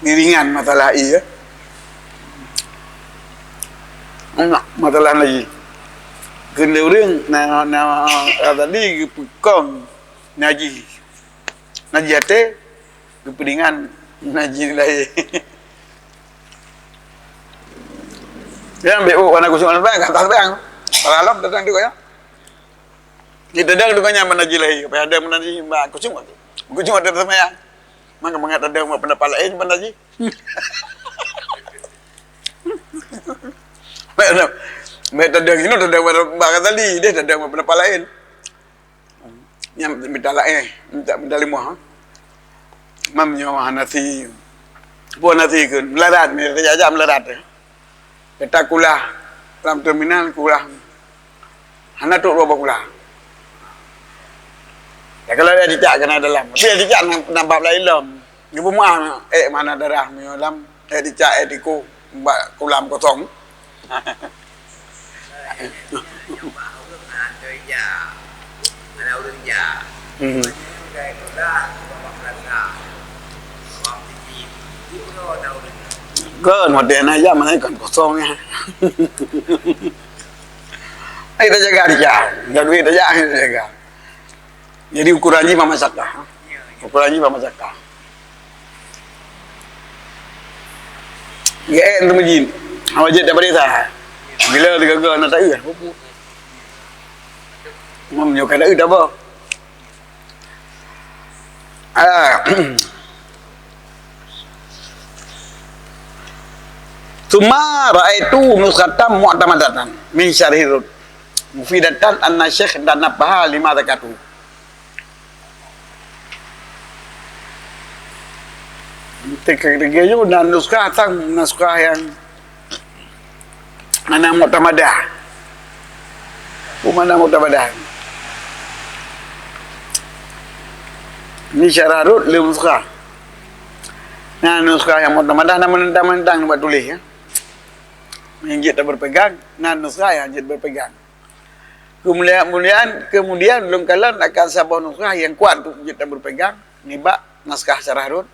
Ni ringan masalah ié, ya. Masalah najih. Keuneuk ureueng na, na, tadi geupeukong najih. Najih até, geupeuringan najih lahé. Nyan bèk, oh, hana khusyuk, hana seumayang, ka hana seumayang. Padahai lom datang tu, ya. Kita dah tu kan nyan najih lahé, padahai ada najih, bah, khusyuk. Khusyuk ada seumayang. Maka mangat ada pendapat laén, pendapat najih. Bèk, bèk tadong inoe, tadong bak Ghazali, deh tadong bak pendapat laén. Nyan mita laén, mita, mita limoh, ha. Mam nyoe Hanafi. Peue Hanafi kheun? Meularat, mita tajak-jak meularat, eh. Beta kulah lam terminal, kulah. Hana trok dua boh kulah. Ya, kalau ya cicak kena dalam. Tapi ya cicak na, na bab laén lom. Geupeumaah, eh, mana darah meunyoe lam, eh, cicak, eh, tiku, bak kulam kosong. Hmm. Kan, watèe na jam, mana kan kosong, ya. Ai, tajaga dia. Enggak duit tajaga, tajaga. Jadi, ukuran jih bak masyakah. Ukuran jih bak masyakah. Geuék teumeujieb. Hana jeuet daripada sa. Bila teugaga na taeu. Imam nyoe ka taeu dah bah. Ah. Tsumma ra'aitu nuskhatan mu'tamadatan min syarhi Rud. Mufidatan anna syekh tanabbaha lima dzakatu. Teuka-teuka nyoe na nuskah tang, nuskah nyang mana mu'tamadah. Peue makna mu'tamadah? Ni syarah Rud lé nuskah. Na nuskah nyang mu'tamadah na meunentang-meunentang bak tuléh, ya. Nyang jeuet taberpegang, na nuskah nyang jeuet berpegang. Keumuliaan, keumuliaan, kemudian lôn kalon akan saboh nuskah nyang kuat untuk jeuet taberpegang nibak naskah syarah Rud.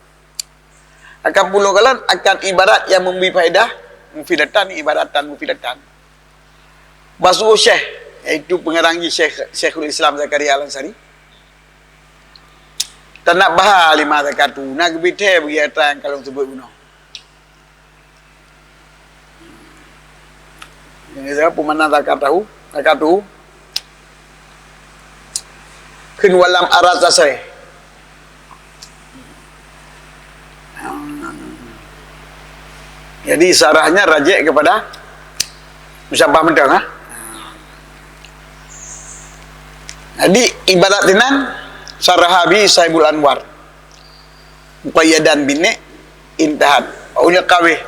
Akan pula kalon akan ibarat nyang memberi faedah, mufidatan, ibaratan, mufidatan. Bak su'ul syekh, yaitu pengarang jih Syekh, Syekhul Islam Zakaria Al-Ansari. Tanabbaha lima dzakatu, na geubri thèe bagi atra nyang ka lôn seubut bunoe. Ini saya pemanah zakat tahu, zakat tu. Kheun walam arat asai. Jadi, sarahnya rajik kepada musyabah mantong, ha? Jadi, ibarat inan saraha bi Saibul Anwar. Muqayyadan bin intahat. Ulil qabih.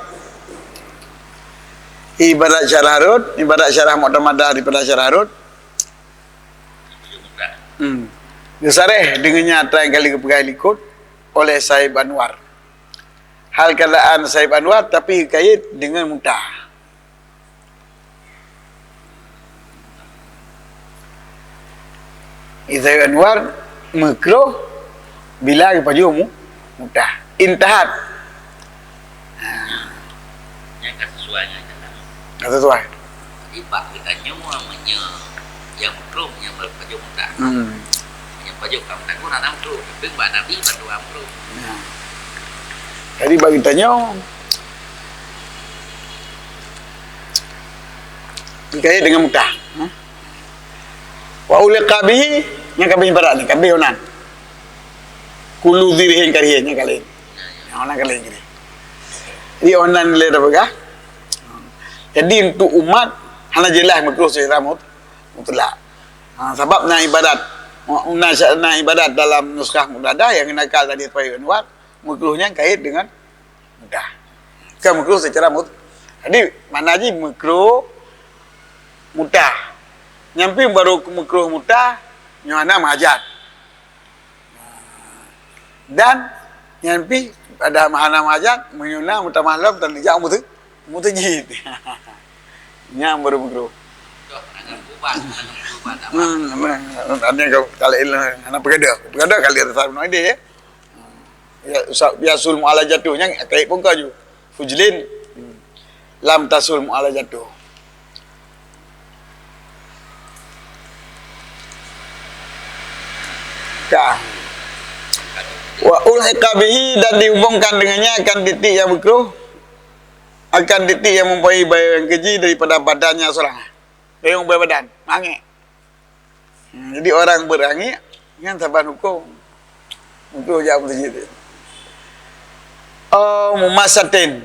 Ibarat syarah Rud, ibarat syarah mu'tamadah daripada syarah Rud. Hmm. Geusareh deungon nyata nyang ka lheueh geupeugah likot oleh Saib Anwar. Hal keadaan Saib Anwar, tapi kait deungon mutah. Izai Anwar meukroh bila geupajoh mu-, mutah. Intahat. Ha. Nyan ka sesuai ngon jalan. Ka sesuai. Jadi, bak geutanyoe meunyoe nyang meukroh, nyang pajoh mutah. Hmm. Nyang pajoh ka mutah, hana meukroh. Tapi bak Nabi, bak Tuhan meukroh. Ya. Jadi, bak geutanyoe, Kait deungon mutah. Ha? Wa ulil qabih, nyang kabéh ibarat ni, kabéh onan. Kullu dzirihin karihin, nyang ka laén. Nyang onan ka laén keunan. Jadi onan lé tapeugah. Jadi untuk umat, hana jeulaih meukroh secara mut-, mutlak. Ha, sabab na ibarat, na, na ibarat dalam nuskah muqayyadah nyang nakal tadi Saib Anwar, meukroh nyan kait deungon mutah. Kan meukroh secara mut-, jadi, makna jih meukroh mutah. Nyan pih barô makruh muta, nyoe hana meuhajat. Dan nyan pih pada hana meuhajat, meunyoe na meutamah lom, tan jijak meutu-, meuteujid. Nyan barô makruh. Hmm, ada yang kau kali ini, hana peugadôh. Peugadôh kali rasa bunoe idéh, ya. Ya, sa-, yasul mu'alajatuh, nyan kait pun kau ju. Fujlin. Hmm. Lam tasul mu'alajatuh. Ka. Wa ulhiqa bihi, dan dihubungkan dengannya akan titik yang makruh, akan titik yang mempunyai bayangan keji daripada badannya seorang. Dayong ubé badan, mangék. Hmm, jadi orang beurangék nyan saban huköm. Untuk jak meuseujid. Oh, mumasatin.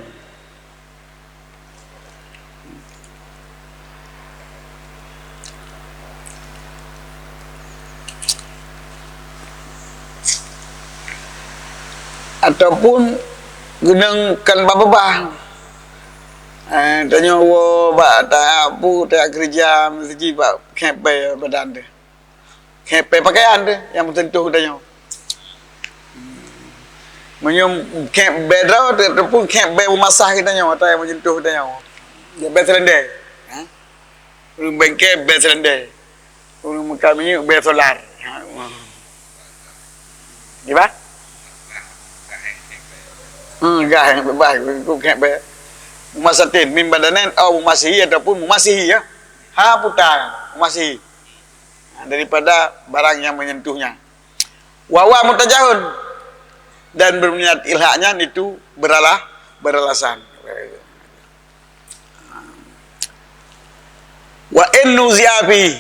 Ataupun geunong kan babah. Eh, tanyoe woe bak ta-, pu, ta keureuja meuseujid bak khép bèe badan teuh. Khép bèe pakaian teuh nyang meuteuntuh geutanyoe. Meunyoe khép bèe droe teuh, ataupun khép bèe meumasah geutanyoe, ata nyang meuteuntuh geutanyoe. Ya, bèe seulendé. Ha? Ureueng bengke bèe seulendé. Ureueng meukat minyeuk bèe solar. Ha. Di ba? Hmm, gah nyang beubaih, ku khép bèe. Mumasatin, min badanin, au mumasihi ataupun mumasihi, ya. Ha, puta, mumasihi. Daripada barang yang menyentuhnya. Wa huwa mutajahun, dan berniat ilhaqnya itu beralah-, beralasan. Wa in nuzi'a fi,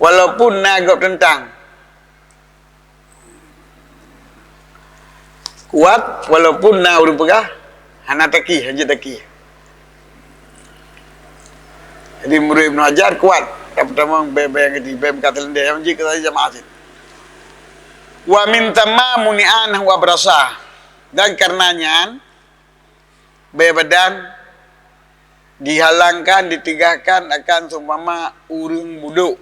walaupun na gob teuntang. Kuat, walaupun na ureueng peugah, hana taki, hanjeuet taki. Jadi, murit Ibnu Hajar kuat, nyang peutamong bèe-bèe nyang geuti, bèe meukat seulendé, nyang jih keu jamaah cit. Wa min tsamma muni'an wa abrasa. Dan karena nyan, bèe badan dihalangkan, diteugahkan akan seumpama ureueng budok,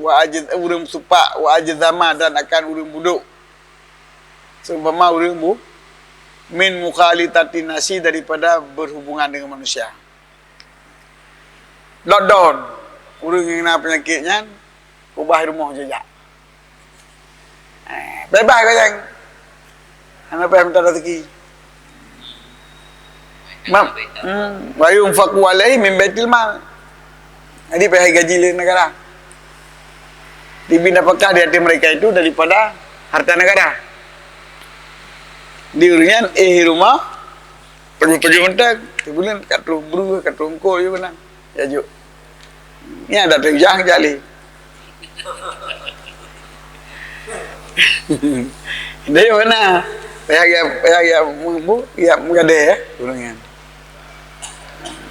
wa ajz-, ureueng supak, wa ajzama, dan akan ureueng budok, seumpama ureueng bu-, min mukhalitatin nasi, daripada berhubungan dengan manusia. Lockdown, ureueng nyang na peunyakét nyan, ubah rumoh jijak. Eh, beubaih gobnyan. Hana payah mita raseuki. Ma-, hmm, wa yunfaqu alaihi min baitil mal. Jadi, payah gaji lé negara. Dibri nafkah di ateueh mereka itu daripada harta negara. Di ureueng nyan, eh, rumoh, teungoh-teungoh mantong, sibuleuen ka troh breueh, ka troh eungkôt, ya beuna. Ya, jok. Nyan ada teujang jali. Dia mana? Payah ya, payah ya, bu, ya, meugadée, ya, ureueng nyan.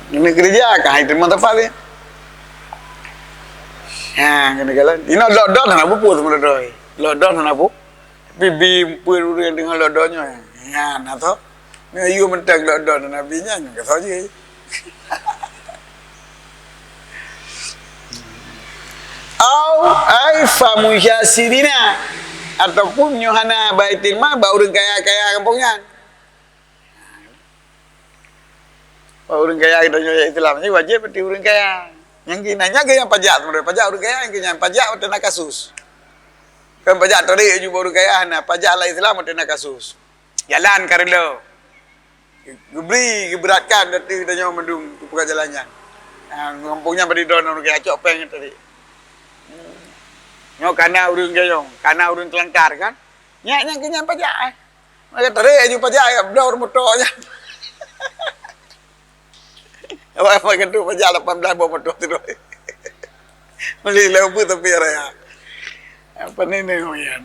Ini kerja, kan, itu mantap paling. Ha, kena jalan. Ini lockdown, hana bu, bu, teuma lockdown. Lockdown, hana bu. Tapi bi, bi, ureueng dengan lockdown nyoe. Ya, nah, toh. Meunyoe yue mantong lockdown Nabi nyan, ka saja. Au ai fa muyasirina, ataupun nyoe hana baitul mal bak ureueng kaya-kaya gampông nyan. Bak ureueng kaya geutanyoe Islam ni wajéb bak ureueng kaya. Nyang keunan nyan keuh nyang pajak, sebenarnya pajak ureueng kaya, nyang keunan pajak watèe na kasus. Kan pajak tarék ju bak ureueng kaya hana, pajak lam Islam watèe na kasus. Jalan ka reuloh. Geubri, geubeuratkan ateueh tanyoe mandum keu peugah jalan nyan. Ha, gampông nyan bak droeneuh ureueng kaya cok péng tadi. Nyoe kana ureueng gayong, kana ureueng teulangkar kan? Nyak nyan keu nyan pajak, eh. Maka tarék aju pajak, ya, bloe moto nyan. Awak, awak keutu pajak lapan belas boh moto tu. Meuli lé ubeut tapi raya. Apa ni, ni, nyan?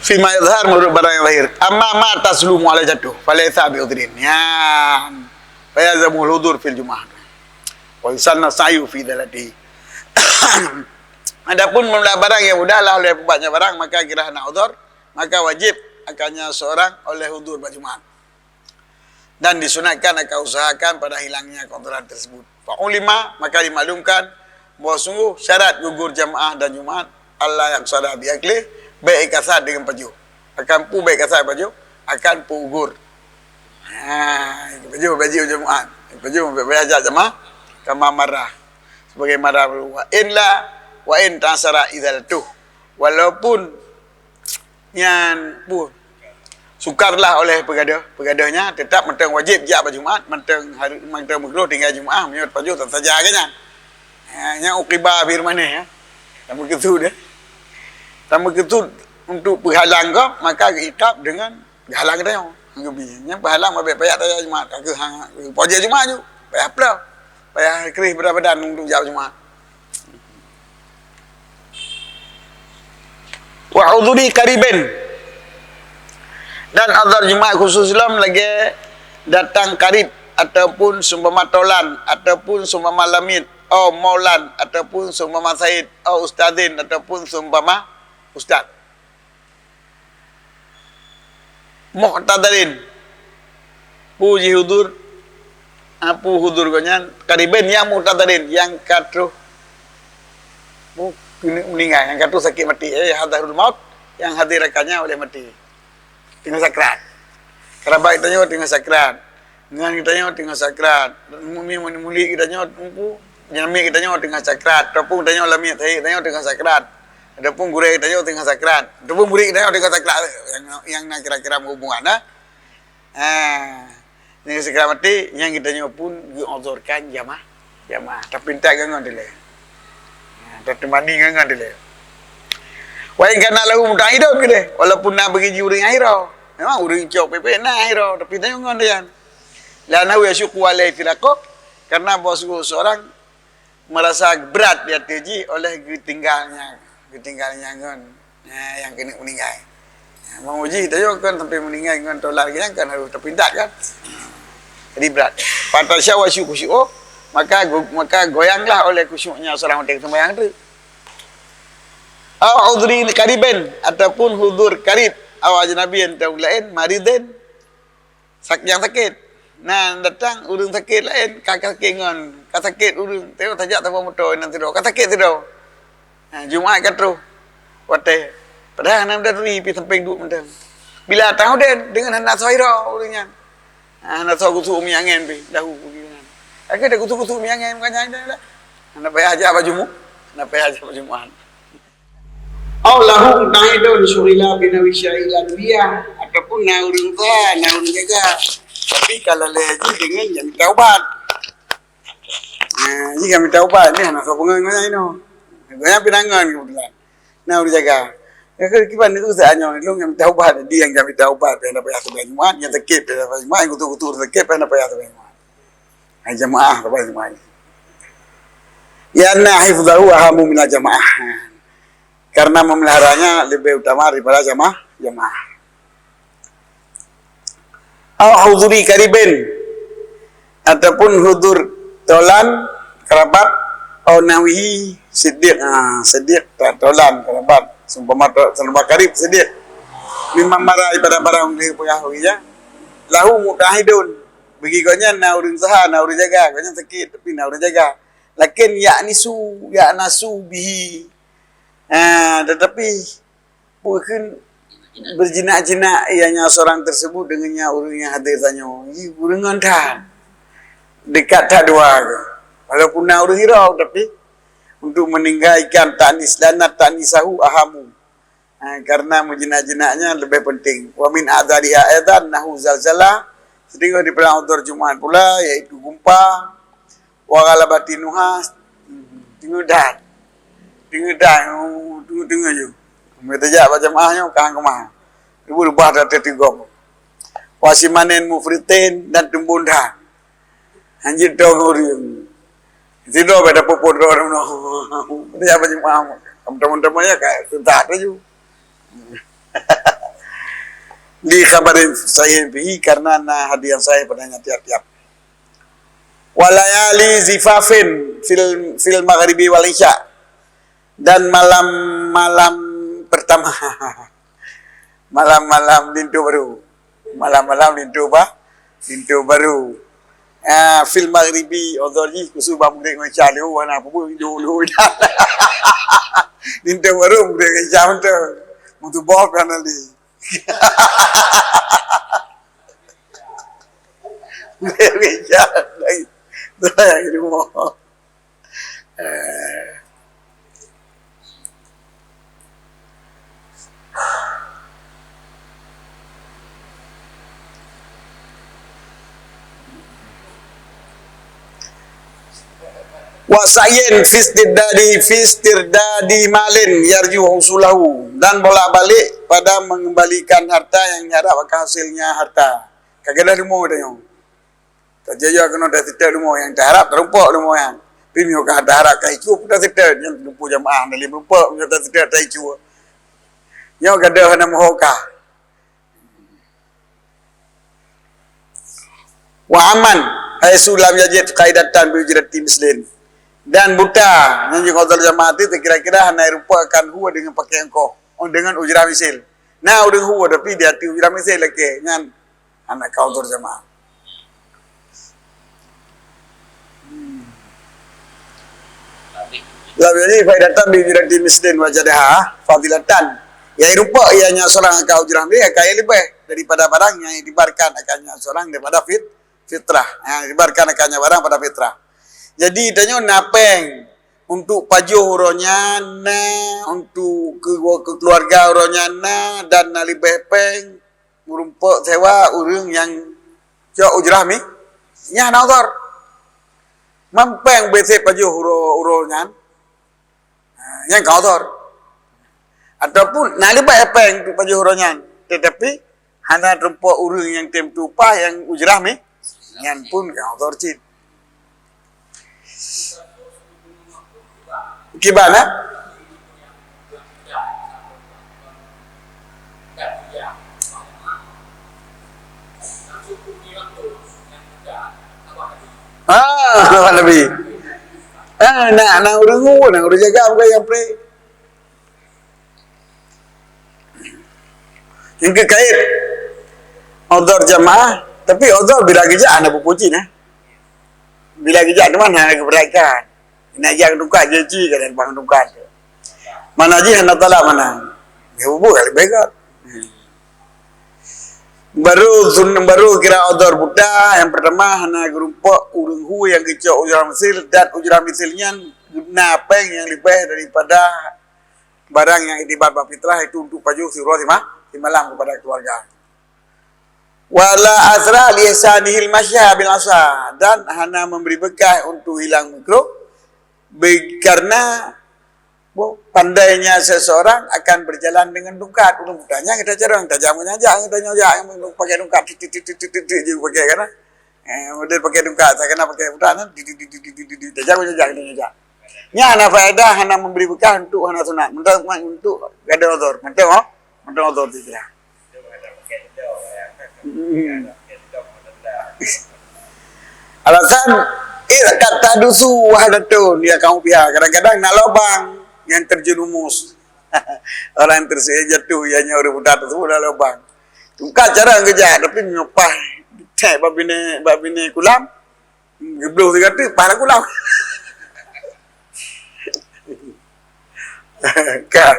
Fima yadhhar, menurut barang yang lahir. Amma ma taslumu ala jatuh, falaisa bi udhrin. Nyan. Fayalzamul hudhur fil jum'ah. Wa yusanna sa'yu fi dzalati. Adapun meunyoe barang yang mudah lah oleh peubuatnya barang, maka kira hana udhur, maka wajib akannya seorang oleh hudhur bak Jumat. Dan disunatkan akan usahakan pada hilangnya kotoran tersebut. Fa ulima, maka dimaklumkan bahwa sungguh syarat gugur jamaah dan Jumat, Allah yaqsada bi aklih, baik kasar dengan pajoh. Akan pu baik kasar pajoh, akan pu ugur. Ha, pajoh baju Jumat. Pajoh baju jamaah, kama marah. Sebagai marah, wa in la, wa in tasara izalatuh. Walaupun nyan pun sukarlah oleh peugadôh, peugadôh nyan teutap mantong wajéb jak bak Jumat, mantong harôh, mantong meugroh tinggai Jumat, meunyoe pajoh tan saja ke nyan. Ha, nyan uqiba bil man'i, ya. Tan meukeusut, ya. Tan meukeusut untuk peuhalang gob, maka geuiqab dengan geuhalang geutanyoe. Geubi. Nyan peuhalang babek payah tajak Jumat, ka keuh hang, wajéb Jumat ju, payah ploh, payah kreh badan-badan untuk jak Jumat. Wa huduri qariban. Dan azhar Jumat khusus lom lagée datang qarib ataupun seumpama tolan ataupun seumpama lamiet, au maulan ataupun seumpama said, au ustadzin ataupun seumpama ustadz. Muhtadarin. Pu jih hudhur, ha, pu hudhur gobnyan, qariban nyang muhtadarin, nyang ka troh, pu, keuneuk meuninggai, nyang ka troh sakét maté, eh, hadarul maut, nyang hadir akannya oleh maté. Teungoh sakrat. Kerabat geutanyoe teungoh sakrat. Ngon geutanyoe teungoh sakrat. Mumi-, mumi-, murid geutanyoe, pu, nyamiet geutanyoe teungoh sakrat. Topung tanyoe lamiet, said tanyoe teungoh sakrat. Ataupun gurée tanyoe teungoh sakrat, ataupun murid tanyoe teungoh sakrat, nyang, nyang na kira-kira hubungan, eh. Ha, nyang sakrat maté, nyang geutanyoe pun geuuzurkan jamaah, jamaah. Tapintat ngon dilée. Ha, tateumani ngon dilée. Wa in kana lahu muta'ahidun dilée, walaupun na bagi jih ureuëng nyang hiroe. Memang ureuëng cok pépé na hiroe, tapi tanyoe ngon dilée. La nahu yasyuqqu alaihi firaqah, karena bahwa sungguh seorang merasa berat di ateueh jih oleh geutinggalnya, geutinggalnya ngon, eh, nyang keuneuk meuninggai. Mau jih tanyoe kan sampai meuninggai ngon tolan geuh nyan kan harôh tapintat kan. Jadi berat. Fatasyawasyal khusyu'uhu, maka go-, maka goyanglah oleh khusyuknya seorang watée seumayang tu. Au huduri qariban, ataupun hudhur qarib, au ajnabiyin, atawa laén, maridin, sak-, nyang sakét. Nah, datang ureuëng sakét laén, ka, ka sakét ngon, ka sakét ureuëng, teuh tajak saboh moto nan sidroe, ka sakét sidroe. Ha, Jumat ka troh watée. Padahai hana muda turi pi sampéng duek mantong. Bila tahu den, deungon hana soe hiroe ureuëng nyan. Ha, hana soe gusuk mi angén pi, dahu pergi dengan. Akhé dah gusuk-gusuk mi angén bukan nyan dah. Hana payah jak bak Jumat. Hana payah jak bak Jumat. Au lahu muta'ahidun syughila binahwi syai'il anbiya, ataupun na ureuëng usaha, na ureuëng jaga, tapi ka lalée jih deungon nyang mita ubat. Ha, jih nyang mita ubat ni hana soe peungon ngon nyan inoe. Gobnyan pih na ngon keubeutulan. Na ureuëng jaga. Ka kiban ureuëng usaha nyoe, lôn nyang mita ubat, di nyang mita ubat pih hana payah seumayang Jumat, nyang sakét pih hana payah seumayang Jumat, nyang kutu-kutu ureuëng sakét pih hana payah seumayang Jumat. Hai jamaah, ka payah seumayang. Lianna hifdhahu ahammu minal jamaah. Karena memeliharanya lebih utama daripada jamaah, jamaah. Au huduri qaribin, ataupun hudhur tolan, kerabat, au nahwihi, siddiq, ah, siddiq, ta-, tolan, kerabat, seumpama to-, seumpama qarib, siddiq. Mimman madha, daripada barang nyang peugah, ya. Lahu muta'ahidun, bagi gobnyan na ureuëng usaha, na ureuëng jaga, gobnyan sakét, tapi na ureuëng jaga. Lakin ya'nisu, ya'nasu bihi. Ah, tetapi, bukon berjinak-jinak ianya seorang tersebut dengan nya ureuëng nyang hadir tanyoe. Ih, ureuëng ngon that. Dekat that dua ke. Walaupun na ureuëng hiroe, tapi untuk meninggalkan ta'nis, lianna ta'nisahu ahammu. Ha, karena menjinak-jinaknya lebih penting. Wa min a'dzariha aidan nahu zalzala, sedangkan di perang Uhud Jumat pula, yaitu gempa, wa ghalabati nuhas, teungeut that. Teungeut that, teungeut-teungeut ju. Meunyo tajak bak jamaah nyoe, ka han keumah. Ibu reubah that teutigom. Wa simanin mufritin, dan teumbon that. Hanjeuet tong ureuëng. Sidroe bak dapur pondok, tajak bak jamaah. Teman-teman ya, ka teutat laju. Li khabarin sahih bihi, karena na hadis yang sahih padanya tiap-tiap. Wa layali zifafin fil, fil maghribi wal isya. Dan malam-malam pertama. Malam-malam linto baru. Malam-malam linto ba-, Linto barô. Ah, fil maghribi, udhur jih khusus bak Maghrib ngon Isya lé, oh, hana peue-peue, dulu, dulu. Linto barô Maghrib ngon Isya mantong. Meutuboh kan ali. Maghrib ngon Isya lagi. Dah, di rumah. Eh. Wa sa'yin fi istirdadi, fi istirdadi malin yarju husulahu, dan bolak-balik pada mengembalikan harta yang diharap akan hasilnya harta. Ka gadôh leumo tanyoe. Tajak-jak keunoe taseutôt leumo nyang taharap, tarumpok leumo nyan. Tapi meunyoe ka taharap ka icu, pun taseutôt, nyan teumpu jamaah, na lé meurumpok, meunyoe taseutôt ta icu. Nyoe gadôh hana meuho ka. Wa aman, haitsu lam yajid qaidatan bi ujrati mislin. Dan buta, nyan jih udhur jamaah teuh, kira-kira hana rumpok akan hu deungon pakaian koh, oh, deungon ujrah misil. Na ureueng hu, tapi di ateueh ujrah misil lakée, nyan hana ka udhur jamaah. Hmm. Lam yajid qaidatan bi ujrati mislin wajadaha fadilatan. Nyang rumpok ia nyan seurang akan ujrah misil, akan nyang leubeh daripada barang nyang diiktibarkan akan nyan seurang daripada fit-, fitrah. Nyang diiktibarkan akan nyan barang pada fitrah. Jadi, tanyoe na péng untuk pajoh uroe nyan, na untuk keu-, keu keuluwarga uroe nyan, na, dan na leubeh péng meurumpok sewa ureueng nyang cok ujrah mi-, nyan hana udhur. Man péng beusé pajoh uroe, uroe nyan, ha, nyan ka udhur. Ataupun na leubeh péng untuk pajoh uroe nyan, tetapi hana teurumpok ureueng nyang tem tumpah nyang ujrah mi-, nyan pun ka udhur cit. Kiban, eh? Ah, Nabi. Ah, nak, nak ureueng, nak ureueng jaga bukan nyang pre. Nyang keu kait udhur jamaah, tapi udhur bila geujak hana bubuji nah. Bila geujak teuma hana geupeuratikan. Nak jak tungkat je ci ka teuma tungkat. Mana jih hana talak mana. Ya bubu kali begot. Baru sun-, baru kira udhur buta, nyang pertama hana geurumpok ureueng hu nyang geucok ujrah misil, dan ujrah misil nyan na péng nyang leubeh daripada barang nyang iktibar bak fitrah, itu untuk pajoh siuroe sima-, simalam kepada keluarga. Wala athra li ihsanihil masya bil asa, dan hana memberi bekas untuk hilang makruh, be-, karena, bo, pandainya seseorang akan berjalan dengan tungkat. Ureueng buta nyan geutanyoe carông, tajam ngon nyang jak, geutanyoe jak, pakai tungkat, tit, tit, tit, je pakai kan. Eh, model pakai tungkat, tak kena pakai buta nyan, tit, tit, tit, tajam ngon nyang jak, geutanyoe jak. Nyan hana faedah, hana memberi bekas untuk hana sunat. Mantong untuk gadôh udhur. Mantong, oh? Mantong udhur tu kira. Hmm. Alasan, eh, kata dusu wahdatun ya kamu pihak. Kadang-kadang na lubang nyang terjerumus. Orang yang terse-, jatuh, ianya ureueng buta tersebut na lubang. Tungkat cara geujak, tapi meunyoe paih cek bak binéh, bak binéh kulam, geubloh sigoe teuk, paih lam kulam. Ka.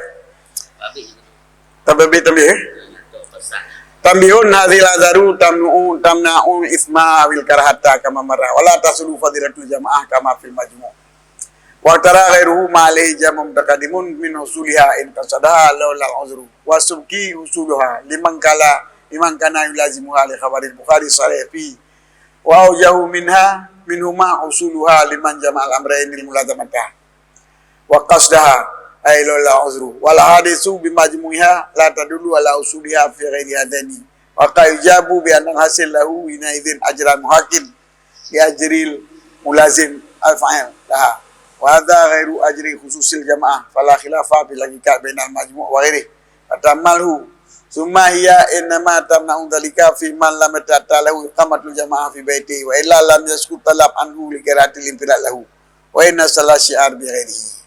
Tapi tanbih, eh? Tanbihun, hadhil azaru tamnu'u, tamna'u isma awil karahata kama marra. Wala tasulu fadilatul jamaah kama fil majmu'. Wa tara ghairuhu ma alaihi jam'un mutaqaddimun min husuliha in qasadaha laulal uzru. Wa subki husuluha liman kala, liman kana yulazimuha li khabaril Bukhari sharih fi. Wa aujahu minha, minhuma husuluha liman jama'al amraynil mulazamata wa qasdaha, ay laulal uzru. Wal hadisu bi majmu'iha la tadullu ala husuliha fi ghairi hadaini. Wa qad yujabu bi annal hasil lahu hina idzin ajran muhaqqin li ajril mulazim al fa'il laha. Wa hadza ghairu ajri khususil jamaah, fala khilafa fil haqiqah bainal majmu' wa ghairih. Fatamalhu. Summa hiya innama tamna'u dzalika fi man lam yata'atta lahu iqamatul jamaah fi baitihi, wa illa lam yasqut talab anhu li karahatil infirad lahu. Wa inna salah syiar bi ghairihi.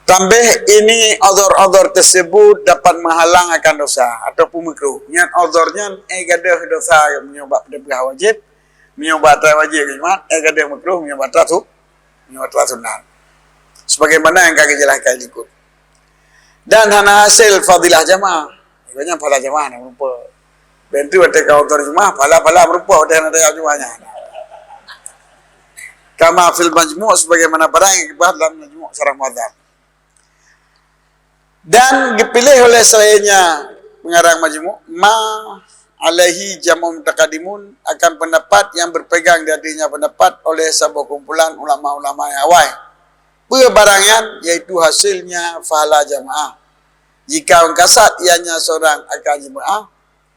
Tambah ini, udhur-udhur tersebut dapat menghalang akan dosa ataupun makruh. Nyan udhur nyan, eh, gadôh dosa meunyoe bak peudeuh wajéb, meunyoe bak atra wajéb, eh, gadôh makruh meunyoe bak atra su-, meunyoe bak atra sunat. Sebagaimana nyang ka geujelaskan di likot. Dan hana hasé fadilah jamaah. Ibaratnya pahala jamaah na meurumpok. Bantu watée ka udhur jamaah, pahala-pahala meurumpok watée hana tajak jamaah nyan. Kama fil majmu', sebagaimana barang nyang geuba dalam majmu' syarah Muhadzab. Dan geupiléh oleh selainnya pengarang majmu', ma alaihi jam'un mutaqaddimun, akan pendapat yang berpegang di atasnya pendapat oleh saboh kumpulan ulama-ulama yang awai. Peue barang nyan? Yaitu hasilnya pahala jamaah. Jika meukasaid ianya seorang akan jamaah,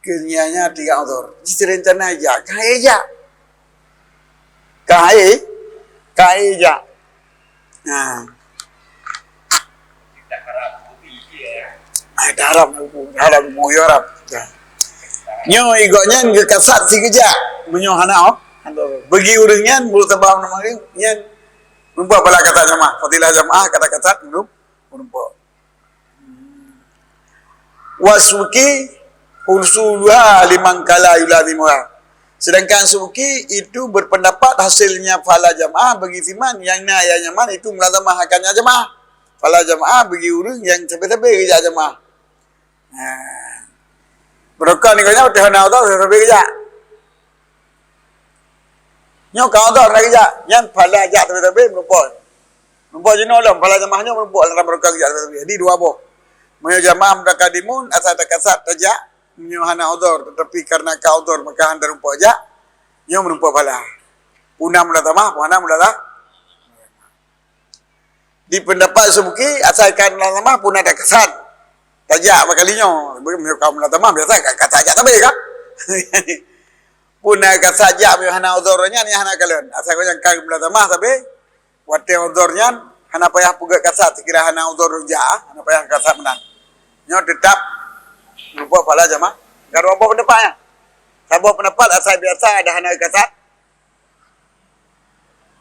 keunianya tiga udhur. Jih teurencana jak, ka hai jak. Ka hai, ka hai jak. Nah. Ah, dah harap, harap, harap, ya harap. Nyoe igok nyan geukasaid sikeujak. Meunyoe hana, oh. Bagi ureuëng nyan, mulut tabah nama nyan. Meureumpok pahala kasaid jamaah. Fadilah jamaah, kata kasaid, meureumpok. Wa subuki husuluha liman qala yulazimuha. Sedangkan subuki itu berpendapat hasilnya pahala jamaah bagi siman yang na, yang nyaman itu mulazamah akan jamaah. Pahala jamaah bagi ureuëng yang sabe-sabe geujak jamaah. Ha. Barokah ni kau nyawa teuh na tau sabe geujak. Nyoe ka udhur na geujak, nyan pahala jak sabe-sabe meureumpok. Meureumpok jinoe lom, pahala jamaah nyoe meureumpok lam barokah geujak sabe-sabe. Jadi dua boh. Meunyoe jamaah mutaqaddimun, asai takasaid tajak, meunyoe hana udhur, tetapi karena ka udhur maka hana teurumpok jak, nyoe meureumpok pahala. Puna mulazamah, puna mulazamah. Di pendapat subuki, asai ka mulazamah puna takasaid. Tajak bak kali nyoe, meunyoe ka mulazamah biasa ka, ka tajak sabe kan? Puna kasaid jak meunyoe hana udhur nyan, nyan hana kalon. Asai ka mulazamah sabe, watée udhur nyan hana payah peugét kasaid, sekira hana udhur jak, hana payah kasaid meunan. Nyoe teutap meureumpok pahala jamaah. Ka dua boh pendapat nyan. Saboh pendapat asai biasa ada hana kasaid,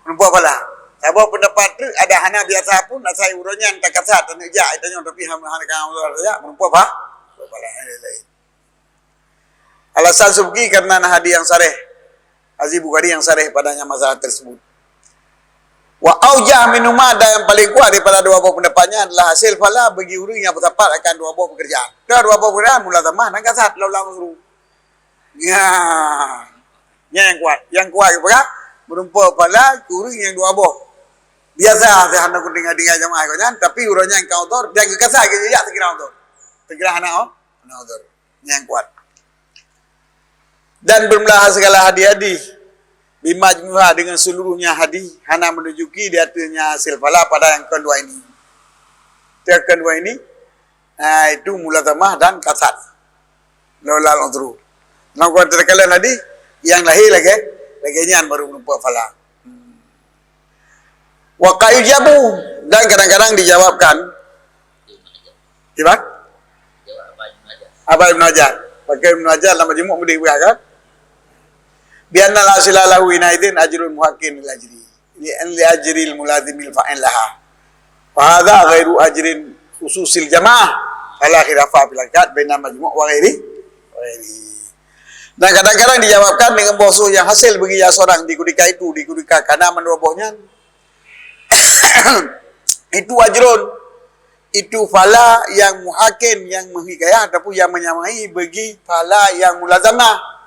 meureumpok pahala. Saboh pendapat treuk ada hana biasa pun, asai uroe nyan takasaid, taneuk jak, tanyoe tapi hana, hana ka udhur jak, meureumpok pa-, pahala. Alasan subuki karena na hadis yang sareh. Hadis Bukhari yang sareh padanya masalah tersebut. Wa aujah minhuma, dan yang paling kuat daripada dua boh pendapat nyan adalah hasil pahala bagi ureuëng yang bersapat akan dua boh pekerjaan. Dah dua boh pekerjaan, mulazamah dan kasaid, lalu langsung. Ya. Nyan nyang kuat. Nyang kuat ke peugah, meureumpok pahala keu ureuëng nyang dua boh. Biasa saja hana kudengar-dengar jamaah kau nyan, tapi uroe nyan ka udhur, dan geukasa geujak sekira udhur. Sekira hana, oh, hana udhur. Nyang kuat. Dan bermula segala hadis-hadis, bimajmuha, dengan seluruhnya hadis, hana menunjuki di atasnya hasil pahala pada yang kedua ini. Yang kedua ini, nah, itu mulazamah dan kasaid. Laulal udhru. Nang kuat terkala tadi, yang lahir lagi, lagi nyan baru meureumpok pahala. Wa qad yujabu, dan kadang-kadang dijawabkan. Kiban? Abai Ibnu Hajar. Pakai Ibnu Hajar dalam majmu' mudih buah kan? Bi anna la asila lahu inaidzin ajrul muhaqqin lil ajri. Li, li ajril mulazimil fa'il laha. Wa hadza ghairu ajrin khususil jamaah. Fala khilafa fil haqiqat bainal majmu' wa ghairi, wa ghairi. Dan kadang-kadang dijawabkan dengan bahasa yang hasil bagi ia seorang di ketika itu, di ketika karena mandua boh nyan. Itu ajrun. Itu pahala yang muhaqqin, yang menghikayah ataupun yang menyamai bagi pahala yang mulazamah.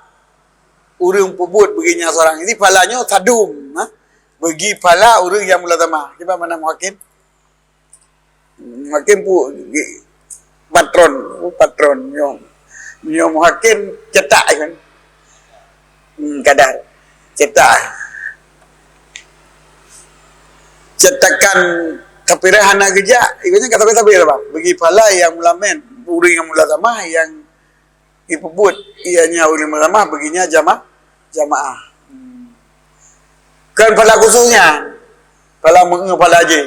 Ureuëng peubuet bagi nyan seorang. Jadi pahala nyoe sadum, ha? Bagi pahala ureuëng yang mulazamah. Kiban makna muhaqqin? Muhaqqin pu-, patron, oh, patron nyoe. Nyoe muhaqqin cetak kan. Hmm, kadar. Cetak. Cetakan tapi hana geujak, ibaratnya ka sabe-sabe lah, Bang. Bagi pahala yang mulamen, ureuëng yang mulazamah, yang ipeubuet, ianya ulama bagi nyan jama-, jamaah. Kan pahala khususnya, pahala meu'eu pahala jih.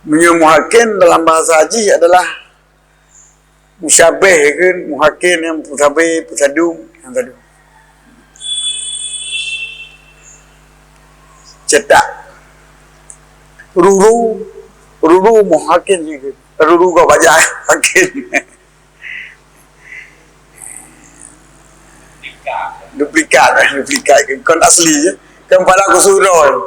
Meunyoe muhaqqin dalam bahasa jih adalah musyabeh kan, muhaqqin nyang peusabe, peusadum, nyang sadum. Cetak. Ruru, ruru muhakkin jih. Ruru keu bajai hakkin. Duplikat, duplikat. Kon asli, ya. Kon pala khusus droe.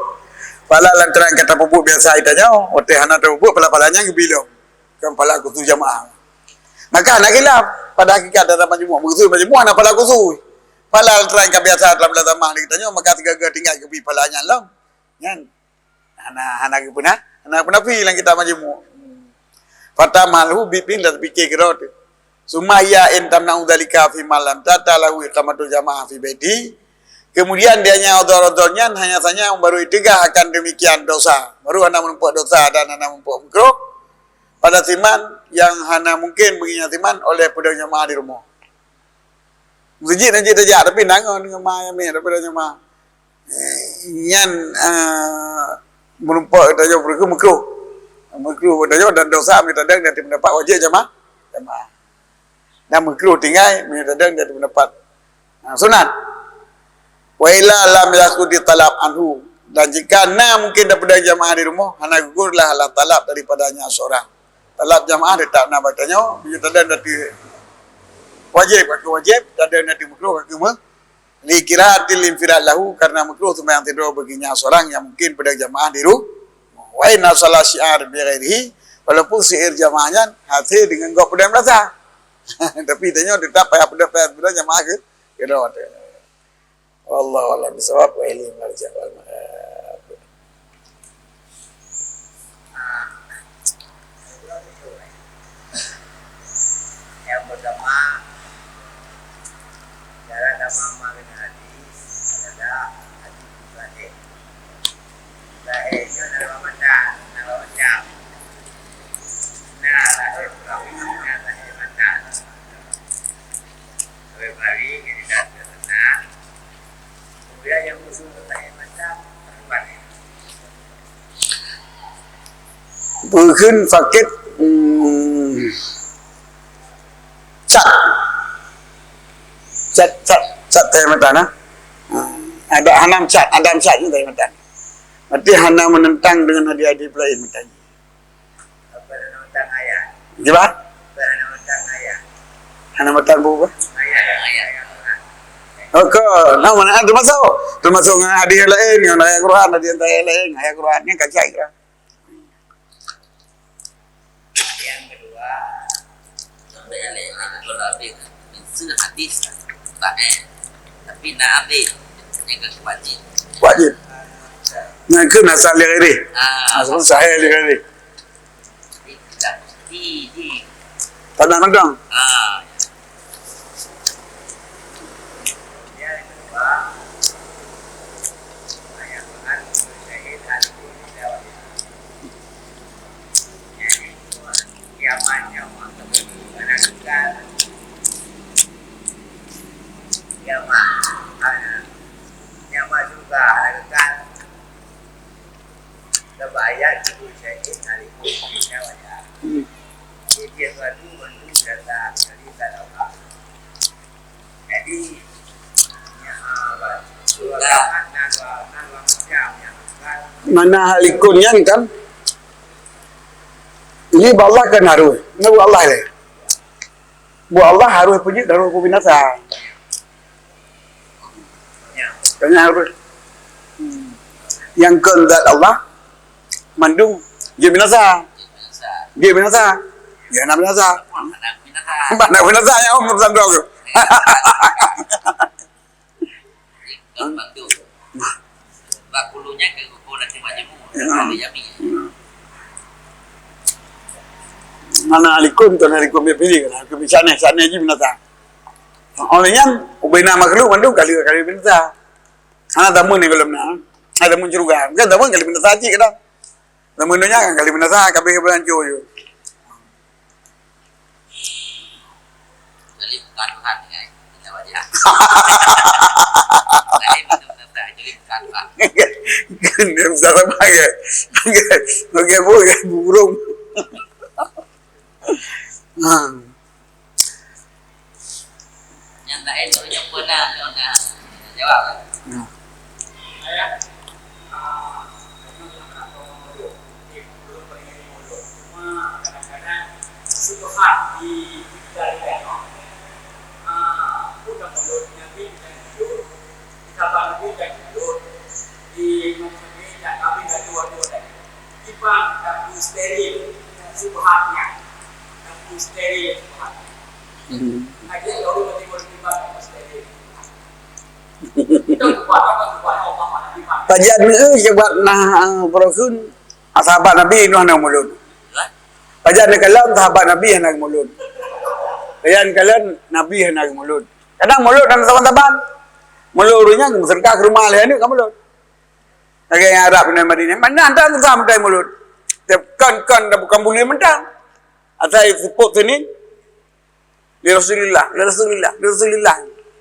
Pala lantaran ka tapeubuet biasa geutanyoe, watèe hana tapeubuet, pala-pala nyan geubi lom. Kon pala khusus jamaah. Maka hana khilaf. Pada hakikat dalam majmuk, meukeusud majmuk hana pala khusus. Pala lantaran ka biasa dalam zaman geutanyoe, maka sigaga tinggai geubi pala nyan lom. Nyan. Hana, hana geupeuna, hana geupeuna pi lam kitab majmuk. Fata malhu bipin dan pikir kira tu. Summa hiya in tamna'u dzalika fi ma lam tata lahu iqamatul jamaah fi baiti. Kemudian dia nya udhur-udhur nyan hanya saja baru itegah akan demikian dosa. Baru hana menumpuk dosa dan hana menumpuk makruh. Pada siman yang hana mungkin bagi nyan siman oleh peudong jamaah di rumoh. Meuseujid hana jeuet tajak, tapi nangon ngon ma nyang mè daripada nyoe ma. Eh, nyan, eh, meurumpok tanyoe meukruh, meukruh. Meukruh tanyoe dan dosa meunyoe tadong dan pendapat wajéb jamaah. Jamaah. Dan meukruh tinggai meunyoe tadong dan pendapat, ah, sunat. Wa illa lam yasquti talab anhu. Dan jika na mungkin daripada jamaah di rumoh, hana gugur lah, lah talab daripadanya seorang. Talab jamaah tetap na bak tanyoe, meunyoe tadong dan wajéb, ka wajéb, tadong dan meukruh, ka meuh. Li kirahatil infirad lahu, karena meukruh seumayang sidroe bagi nyan seorang yang mungkin peudong jamaah di ru-, wa in hasala syiar bi ghairihi, walaupun syiar jamaah nyan hase deungon gob peudong biasa. Tapi tanyoe tetap payah peudong, payah peudong jamaah keu, keudroe. Wallahu a'lam bissawab, wa ilaihi marji' wal ma'ab. Nyang peurtama, cara tameuamalkan hadis adalah hadis sahih. Sahih nyoe na dua macam, na dua macam. Na sahih perawi, na sahih matan. Sahih perawi, kita senang. Kemudian yang khusus sahih matan, sahih matan. Beuheun sakét, hmm, cat. Cat, cat, cat tayah mata na. Ha, ada hanam cat, adam cat ni tayah mata. Berarti hana menentang dengan hadis-hadis lain mata. Apa hana menentang ayat? Gimana? Apa hana menentang ayat? Hana menentang buku apa? Ayat, ayat. Oh, ke, nah, mana termasuk? Termasuk dengan hadis yang lain, dengan ayat Quran, hadis yang lain, ayat Quran, ni kacau kan? Yang kedua, sampai yang lain, yang kedua lah habis. Meusu hadis sahih. Tapi nak habis, yang ke wajib. Wajib. Yang ke nasal li ghairi. Ah. Nasal sahih li ghairi. Tapi tidak mesti di. Kadang-kadang. Ah. Yang kedua, banyak Quran, syahid, hadis, tidak wajib. Hmm. Jadi, ya, surga. Mana hal ikun nyan kan? Ini bak Allah kan harus. Ini bak Allah lé. Bak Allah harus peujeuet, harus peubinasa. Tanya harus. Hmm. Nyang kon zat Allah, mandum jeuet binasa. Jeuet binasa. Jeuet binasa. Mana binasa? Mana binasa? Ya, Om, pesan tu aku. Jadi, kon bantu. Bak kulunya ke kuku nanti majemu. Ya. Kami jami. Mana alikun, tuan alikun pilih, alikun sana, sana je binasa. Oleh nyan, ubena makhluk mandum kali, kali binasa. Hana tamun ni kalau na. Hana tamun syurga. Kan tamun kali binasa cik kadang. Tamun dunia kan kali binasa, kabeh kali hancur je. Jadi bukan Tuhan, kan? Kita baca. Lain macam binasa, jadi bukan Tuhan. Kan dia besar sama ke? Okey, okey, bu, ya, burung. Ha. Nyang laén tu nyang pernah, nyang pernah jawab. Hmm. Dari tengok, ah, bukan mulut Nabi dan itu, kita Nabi dan itu, di Imam Syafi'i dan Nabi dan dua-dua dan itu. Iban dan steril, dan subhatnya. Dan steril, subhatnya. Hmm. Lagi ada orang bertimbul iban dan steril. Pajan, eh, sebab nah, eh, Ibrahim, ah, sahabat Nabi Nuh hana mulod. Pajan di kalam sahabat Nabi hana mulod. Pajan kalam Nabi hana mulod. Kadang mulod dan saban-saban. Mulod ureueng nyan meuseudekah keu rumoh lé aneuk ka mulod. Lagèe nyang Arab ngon Madinah. Mana ada susah meutai mulod. Kon, kon, dah bukan buleuen mantong. Asai seupôt Senin. Li Rasulillah, li Rasulillah, li Rasulillah.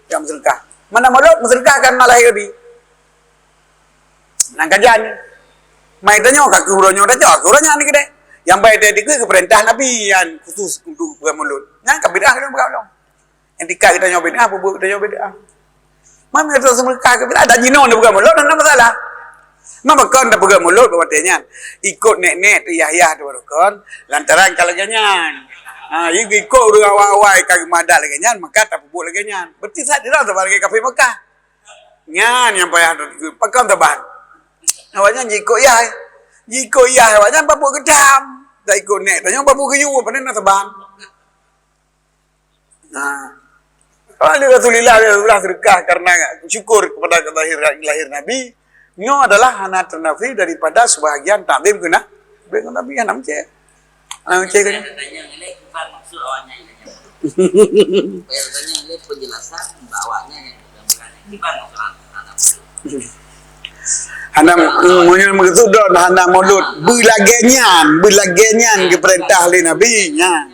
Jak meuseudekah. Mana mulod meuseudekah kan malah Yahudi. Nang kajan. Mai tanyoe ka keu uroe nyoe, tanyoe ka keu uroe nyan keudeh. Nyang bai teuka keu peurintah Nabi nyan khusus untuk peugah mulod. Nyan ka bid'ah keu peugah mulod. Nyang tika geutanyoe bid'ah, peubuet geutanyoe bid'ah. Mam nyang seumeukah keu bid'ah, dak jinoe na peugah mulod, hana masalah. Mam kon na peugah mulod bak watèe nyan. Ikot nek-nek teuh yah-yah teuh baroe kon, lantaran ka lagèe nyan. Ha, ikot ureueng awai-awai ka geumadat lagèe nyan, maka tapeubuet lagèe nyan. Berarti saat nyoe saban lagèe kafé Mekah. Nyan nyang payah pakon saban. Awaknyan jikot yah. Jikot yah awaknyan pabuet geutam. Dak ikot nek tanyoe pabuet geuyue, pane na saban. Nah. Kalau Rasulullah, Rasulullah seudekah karena syukur kepada lahir, lahir Nabi, nyoe adalah hana ternafi daripada sebahagian takzim keu na-, keu Nabi, hana meucék. Hana meucék keu Saya tanya nilai kiban maksud awaknya yang tanya. Saya tanya nilai penjelasan bahwa awaknya yang kiban maksud anak. Hana, mm, meunyoe meukeusud droe hana mulod, beulagèe nyan, beulagèe nyan geupeurintah lé Nabi, nyan.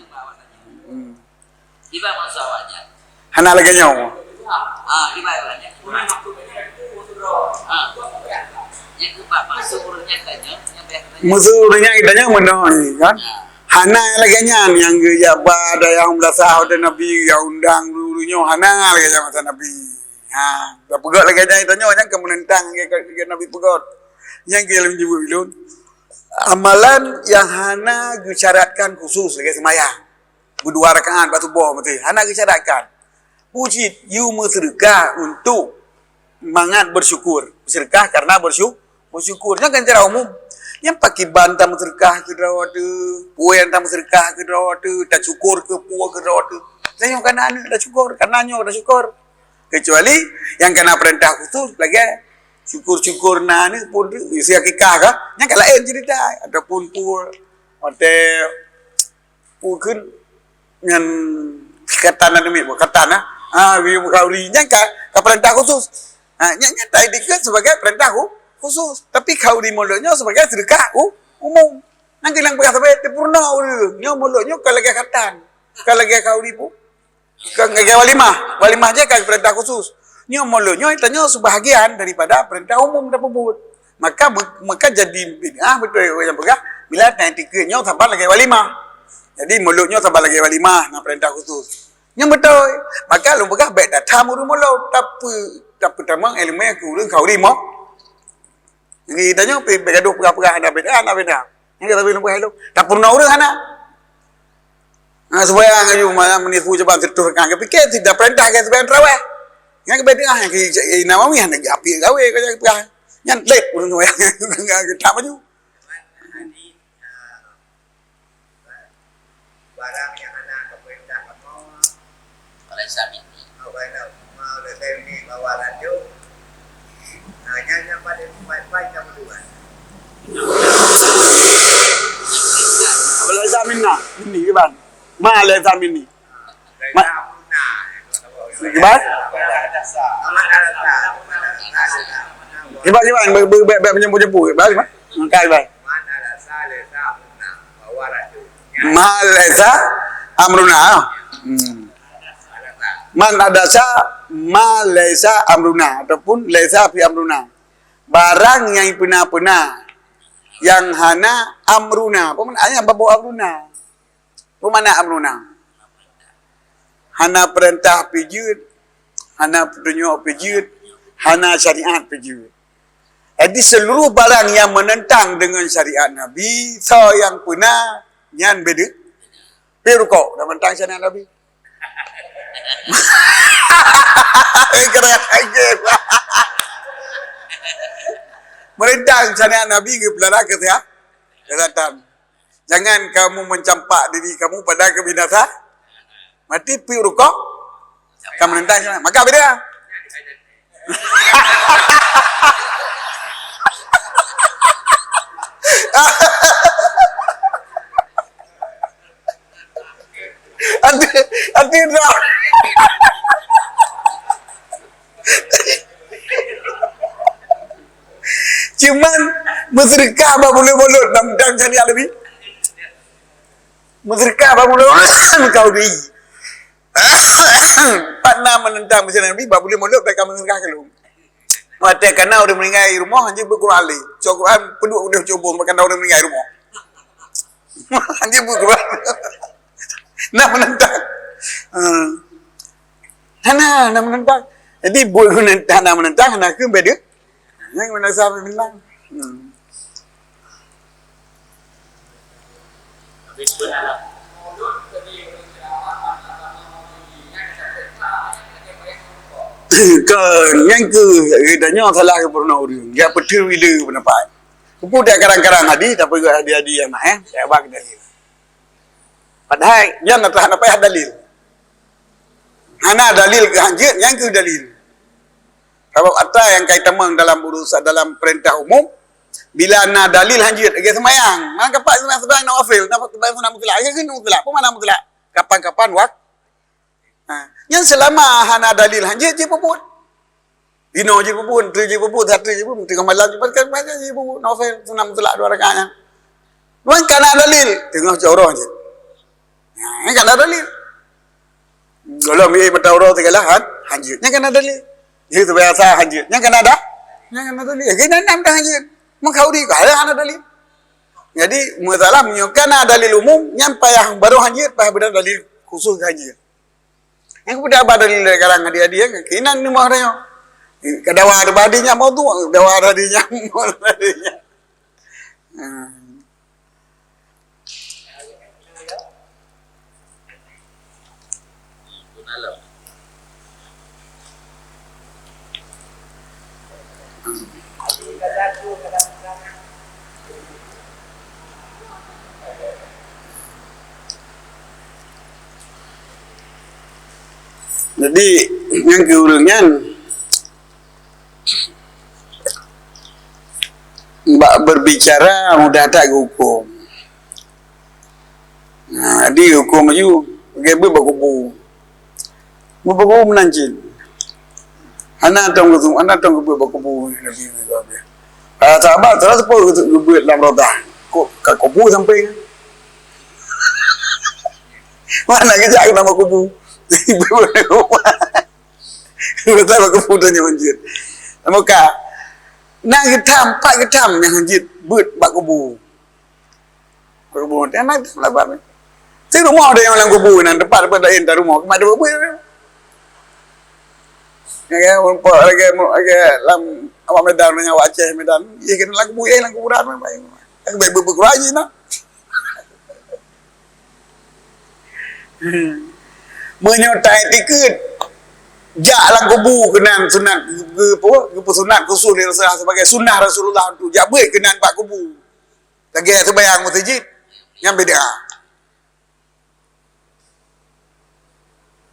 Hmm. Hana lagèe nyoe. Meusu ureueng nyan geutanyoe meunoe, kan? Hana lagèe nyan nyang geujak ba dayah Meunasah watèe Nabi, geujak undang ureueng nyoe, hana lagèe nyan masa Nabi. Ha, tapeugah lagèe nyan tanyoe nyan ka meunentang lagèe, lagèe Nabi peugah. Nyan keuh lôn jaweueb lôn. Amalan nyang hana geusyaratkan khusus lagèe seumayang. Beudua rakaat bak suboh meuti. Hana geusyaratkan. Peue cit, yue meuseudeukah untuk mangat beusyukur. Meuseudeukah karena beusyu-, beusyukur. Nyan kan cara umum. Nyan pakriban tameuseudeukah keu droe teuh, peue nyang tameuseudeukah keu droe teuh, tasyukur keu peue keu droe teuh. Nyoe kana aneuk tasyukur, kana nyoe tasyukur. Kecuali nyang kana peurintah khusus lagèe syukur-syukur na aneuk pun teuh, isi akikah kah, nyan ka laén cerita. Ataupun peue watèe Peue kheun nyan katan na teumit, katan na. Ha, wi khauri nyan ka, ka peurintah khusus. Ha, nyan, nyan taidikeue sebagai peurintah khu-, khusus. Tapi khauri mulod nyoe sebagai seudekah u-, umum. Nyan keuh nyang peugah sabe teupeurunoe ureueng. Nyoe mulod nyoe ka lagèe katan. Ka lagèe khauri pu-, ka lagèe walimah. Walimah jih ka peurintah khusus. Nyoe mulod nyoe tanyoe sebahagian daripada peurintah umum tapeubuet. Maka, maka jadi bid'ah beutôi ureueng nyang peugah, bila na tikeue nyoe saban lagèe walimah. Jadi mulod nyoe saban lagèe walimah, na peurintah khusus. Nyan beutôi. Maka lôn peugah bèk tatham ureueng mulod, tapeu-, tapeutamong ileumèe keu ureueng khauri mo-, Jadi tanyoe pih bèk gadoh peugah-peugah hana bid'ah, hana bid'ah. Nyang kata lôn peugah lôn. Tapeurunoe ureueng hana. Ha, seumayang aju malam meuniku jaban sireutoh rakaat, geupiké cit tapeurintah keu seumayang tarawih. Nyan keuh bid'ah nyang keu Nawawi hana geuapi gawé keu nyang peugah. Nyan lét ureueng seumayang geutak maju. Barang nyang hana tapeurintah kamoe. Falaisa minni. Au baina ma ulai kaini bahwa lanjut. Nah, nyan nyang paling baik-baik ka meutuan. Falaisa minna. Minni, kiban. Ma laisa minni. Ma-, kiban? Kiban, kiban. Be-, be-, be-, be-, menyampu-nyampu. Kiban, kiban. Engkai, kiban. Ma laisa amruna. Hmm. Man adasa ma laisa amruna ataupun laisa fi amruna. Barang nyang peuna-peuna nyang hana amruna. Apa makna nyang babo amruna? Apa makna amruna? Hana peurintah pih jeuet, hana peutunyok pih jeuet, hana syariat pih jeuet. Jadi, seluruh barang nyang meunentang deungon syariat Nabi, soe nyang peuna, nyan bid'ah. Pi rukok, dah mentang syariat Nabi. Keren lagi. Merintang syariat Nabi geupeulara keu siha-, kesehatan. Jangan kamu mencampak diri kamu pada kebinasaan. Mati pi rukok, kamu nentang syariat. Maka beda. Hati, hati dah. Cuman meuseudeukah bak buleuen mulod dan, dan syariat Nabi. Meuseudeukah bak buleuen mulod kau di. Pat na menentang syariat Nabi, bak buleuen mulod ka meuseudeukah keu lôn. Watèe kana ureueng meuninggai rumoh, hanjeuet beuet Quran lé. Cok Quran peuduek udeh cobong bak kana ureueng meuninggai rumoh. Hanjeuet beuet Quran. Nah menentang. Hmm. Hana, hana menentang. Jadi buet guna hana menentang, hana keu beda. Nyang mana sabe menang. Hmm. Kon, nyang keuh geutanyoe salah keu peurunoe ureueng. Geupeuteue ide peundapat. Peue dak karang-karang hadis, tapi hadi-hadi nyang na, eh. Dak ba keu dalil. Padahai nyan atra hana payah dalil. Hana dalil keu hanjeuet, nyang keuh dalil. Sabab atra nyang ka itamong dalam urusan, dalam peurintah umum, bila na dalil hanjeuet, lagèe seumayang. Maka pat sunat seumayang nawafil, na seumayang sunat mutlak. Lagèe keuh mutlak, peue makna mutlak? Kapan-kapan wak-, ha. Nyan seulama hana dalil hanjeuet jipeubuet. Inoe jipeubuet, tu jipeubuet, satu jipeubuet, teungoh malam jipeubuet, kan banyak jipeubuet nawafil, sunat mutlak dua rakaat nyan. Wan kana dalil, teungoh coroh jeuet. Ha, nyan kana dalil. Gohlom miyueb mata uroe sigala han-, hanjeuet. Nyan kana dalil. Jeuet seumayang asar hanjeuet. Nyan kana da-, nyan kana dalil. Keunan nam dah hanjeuet. Meukauri ka hana dalil. Jadi, masalah meunyoe kana dalil umum, nyan payah barô hanjeuet, payah beudôh dalil khusus hanjeuet. Nyang peue dak ba dalil lé karang hadi-hadi, eh, keunan ni meuh tanyoe. Ka dawa teuh ba hadi nyan maudhu, dawa teuh hadi nyan, maudhu teuh hadi nyan. Hmm. Jadi, nyang keu ureueng nyan, bak berbicara mudah that geuhuköm. Nah, di huköm laju, lagèe beuet bak kubu. Beuet bak kubu meunan cit. Hana tong geuseu-, hana tong geubeuet bak kubu Nabi. Para sahabat, salah sapeue geubeuet lam Raudhah. Kok ka kubu sampéng. Mana geujak keu nama kubu? Beutôi bak kubu tanyoe hanjeuet. Maka, na geutam, pat geutam nyang hanjeuet beuet bak kubu. Bak kubu, dan na geutam laban. Di rumoh ada nyang lam kubu, nan teumpat, teumpat laén, di rumoh, keumat teubeuet. Lagèe, lagèe, lagèe lam awak Medan, awak Aceh Medan, iya keunan lam kubu, iya lam kuburan, baik. Bèk beuet-beuet keurajeuen nah. Hmm. Meunyoe taiktikeuet jak lam kubu keunan sunat geu-, geu-, apa, geupeusunat khusus lé Rasulullah sebagai sunnah Rasulullah untuk jak beuet keunan bak kubu. Lagèe seumayang meuseujid, nyan bid'ah.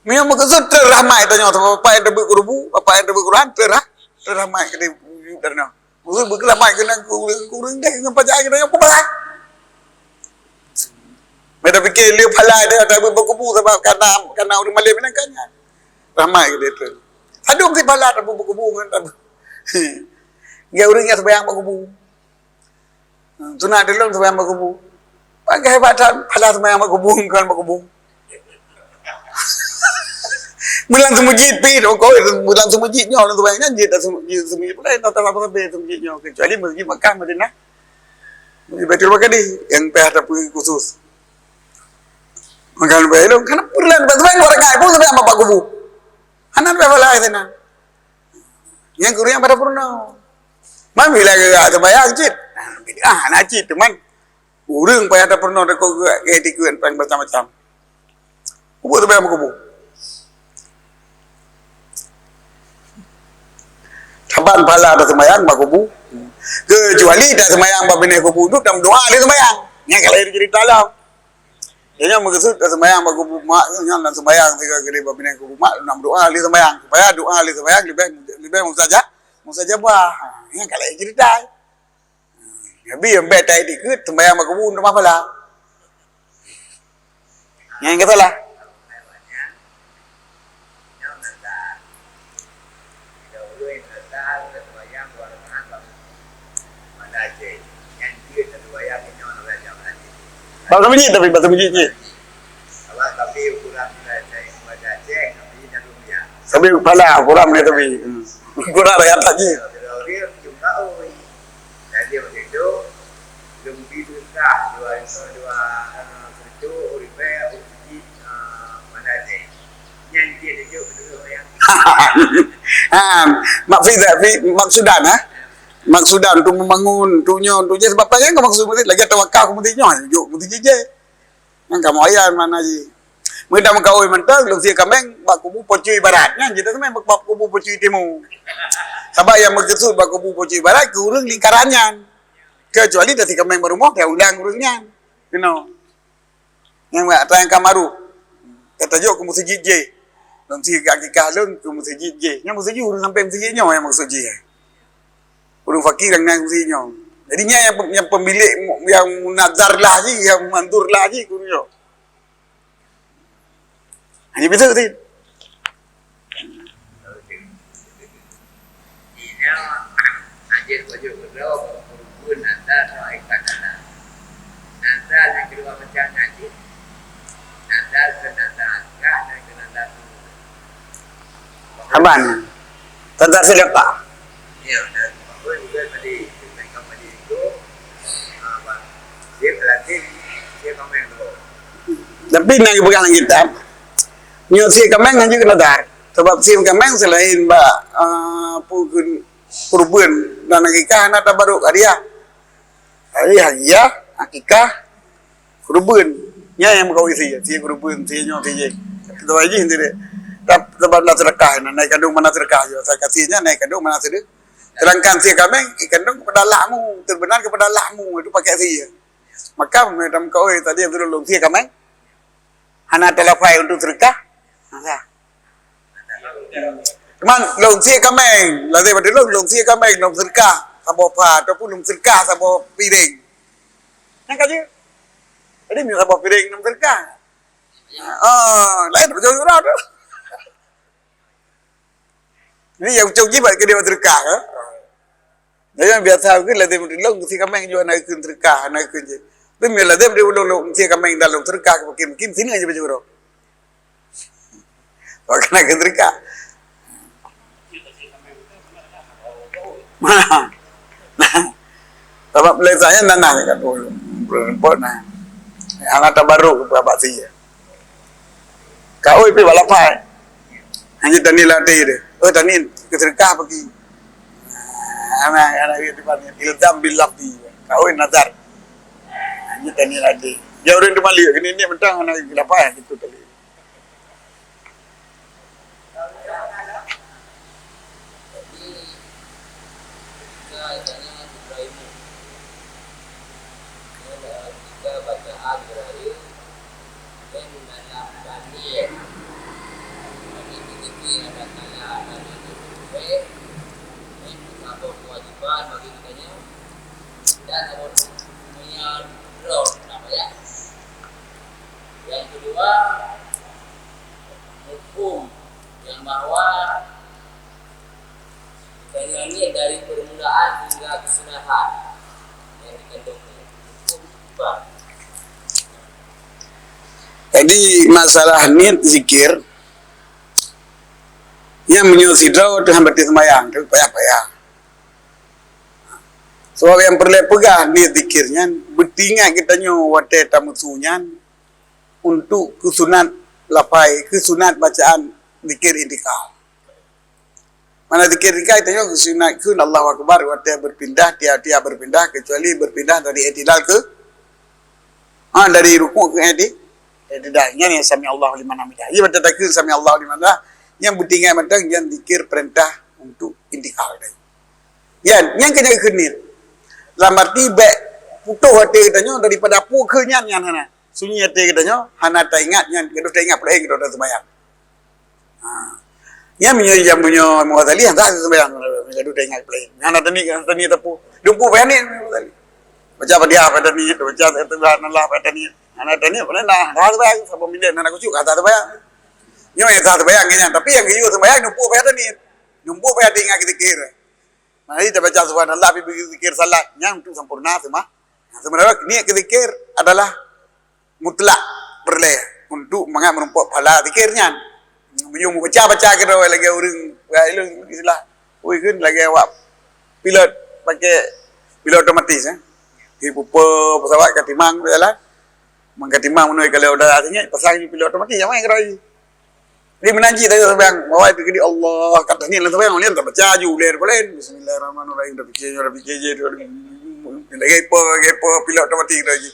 Meunyoe meukeusud treuk rahmat tanyoe, bapak nyang teubeuet kubu, bapak nyang teubeuet Quran, treuk rah-, treuk rahmat keu di-, dan nyoe. Maksud beukeulamat keunan keu ureueng, keu ureueng deh, ngon pajan keunan nyoe peubalah. Meuda pike lé phala deh, ata beuet bak kubu sabab kana, kana ureueng malém nyan kan nyan. Rahmat keu dia tu. Sadong cit phala ata beuet bak kubu ngon ata beuet. Ngon ureueng nyang seumayang bak kubu. Hmm, sunat di lôn seumayang bak kubu. Pakai hebat that, phala seumayang bak kubu, kon bak kubu. Meulang seumeujid pi, oh, koi, meulang seumeujid nyoe, lam seumayang nyan jeuet lam seumeujid, seumeujid pun laén, tak salah sabe seumeujid nyoe, kecuali meuseujid Makkah, Madinah, Baitul Maqdis, nyang payah tapeue khusus. Maka leubeh lom, kan peureulèe bak seumayang dua rakaat pun seumayang bak kubu. Hana leubeh phala sinan. Nyang keu ureueng nyang pada peurunoe. Man bila geujak seumayang cit. Ah, hana cit, teuma ureueng payah tapeurunoe takot geujak, geujak dikeue pang macam-macam. Buet seumayang bak kubu. Saban pahala taseumayang bak kubu. Keucuali taseumayang bak binéh kubu tu, tameudoa lé seumayang. Nyan ka laén ceurita lom. Nyan meukeusut taseumayang bak kubu mak, nyan lam seumayang sigoe keudeh bak binéh kubu mak, tameudoa lé seumayang. Supaya doa lé seumayang leubeh, leubeh mustajab, mustajabah. Nyan ka laén ceurita. Nabi nyang bèk taék dikeue, teumbayang bak kubu teuma pahala. Nyang ka salah. Bak teumijit tapi, bak teumijit jih. Tapi pahala, kurang ni tapi. Hmm. Kurang raya tadi. Ha, mak fi, fi, maksudan, ha? Maksudan untuk membangun, untuk nyoe, untuk je, sebab apa yang kau maksud mesti lagi tawakal aku mesti nyoe, juk mesti je. Nyan ka muayyan makna jih. Meunyoe tameukaôi mantong, lôn sie kaméng bak kubu Po Cui Barat. Nyan jih taseumayang bak, bak kubu Po Cui Timu. Sabab nyang meukeusut bak kubu Po Cui Barat keu ureueng lingkaran nyan. Keucuali tasie kaméng bak rumoh, taundang ureueng nyan. Keunoe. Nyang atra nyang ka maru. Ka tajok keu meuseujid jih. Lôn sie akikah lôn keu meuseujid jih. Nyan meuseujid ureueng sampai meuseujid nyoe nyang maksud jih. Ureueng fakir nyang na meuseujid nyoe. Jadi nyan nyang, nyang peumilék, nyang nazar lah jih, nyang mandur lah jih keu ureueng nyoe. Hana beutôi sit. Saban. Teuntang sedekah. Tapi na geupeugah lam kitab, nyoe sie kaméng hana jeuet keu nazar. Sabab sie kaméng selain bak, ah, peue keu kurban dan akikah, na tabaruk hadiah. Hadiah, hadiah, akikah, kurban. Nyan nyang meukawen sie, sie kurban, sie nyoe, sie jih. Sabab jih sendiri. Sabab na sedekah, na ikandong mana sedekah jih. Asai ka sie nyan na ikandong mana sedekah. Sedangkan sie kaméng ikandong keupada lakmu, teubeunan keupada lakmu, itu pakai sie. Maka meunyoe tameukawen tadi beutôi lôn sie kaméng, hana talafai untuk sedekah. Nah, sah. Cuman lôn sie kaméng, lazem bak lôn, lôn sie kaméng, lôn sedekah saboh pha ataupun lôn sedekah saboh piréng. Nyan ka jeuet. Jadi meunyoe saboh piréng lôn sedekah. Ah, laén bak jurah tu. Jadi nyang ucok jibat keu dia sedekah, eh? Jadi nyang biasa keu lazem lôn sie kaméng jua na ikheun sedekah, na ikheun je. Tapi meunyoe lazem di ulôn lôn sie kaméng dan lôn sedekah, mungkin, mungkin sini aja baju rok. Wak kena ikheun sedekah. Mana? Nah. Sabab biasa nyan tanah ni kan, oh, belum, belum repot nah. Hana tabaruk keu bak sie. Kaôi pih bak lafai. Hana tani latih dia. Oh, tani keu sedekah pagi. Hana, hana ilzam bil lafzi. Kaôi nazar. Hana tani latih. Dia ureueng teumali, keuneuk ni mentang hana lafai gitu tadi. Jadi, ketika misalnya Ibrahim, ya, ketika bacaan Ibrahim, dan dalam Daniel, dan itu ada kala, dan itu, dan itu saboh kewajiban bagi kita, dan saboh punya droe, kenapa ya? Yang kedua, hukum yang bahwa kita ini dari permulaan hingga kesudahan yang dikandung hukum apa? Jadi masalah niat zikir, nyan meunyoe sidroe teuh hana baté seumayang, tapi payah-payah. Sabab nyang peureulée peugah niat zikir nyan, beuteuingat geutanyoe watée tameusu nyan untuk keusunat lafai, keusunat bacaan zikir intiqal. Mana zikir intiqal tanyoe keusunat kheun Allahu Akbar watée beupindah, tiap-tiap beupindah, keucuali beupindah dari i'tidal keu, ha, dari rukuk keu i'ti-, I'tidal. Nyan nyang sami'allahu liman hamidah. Iya, beutôi takheun sami'allahu liman hamidah. Nyang beutinggai mantong nyan zikir peurintah untuk intikal tadi. Nyan, nyan keuh nyang kheun niet. Lam arti bèk putôh até geutanyoe daripada peue kheun nyan, nyan hana. Sunyi até geutanyoe, hana taingat nyan, gadoh taingat peue laén gadoh taseumayang. Ha. Nyan meunyoe, nyan meunyoe Imam Ghazali, hana sah seumayang, gadoh taingat peue laén. Hana taniet, hana taniet teupeu. Dumpeue payah niet Imam Ghazali. Baca Fatihah payah taniet, baca Subhanallah payah taniet. Hana taniet, payah nah, hana sah seumayang, saboh minit hana khusyuk, hana sah seumayang. Nyoe nyang sah seumayang keu nyan, tapi nyang geuyue seumayang dumpeue payah taniet. Dumpeue payah taingat zikir. Mari tabaca Subhanallah, pi zikir salat, nyan untuk sempurna seuma-, sementara niet keu zikir adalah mutlak peureulèe untuk mangat meurumpok pahala zikir nyan. Meunyoe meubaca-baca keudroe lagèe ureueng, istilah, ui, kheun lagèe awak pilot pakai pilot otomatis, eh. Di pupo pesawat ka timang jalan. Mangka timang meunyoe ka lheueh udara tinggi, pasang pilot otomatis, nyang main keudroe. Jadi meunan cit tayoe seumayang, bahwa itu geude Allah, ka tahniet lam seumayang, ulèe tabaca ju, ulèe peulen. Bismillahirrahmanirrahim, tapiké, tapiké je, lagèe po, lagèe po, pilot otomatis tu ji.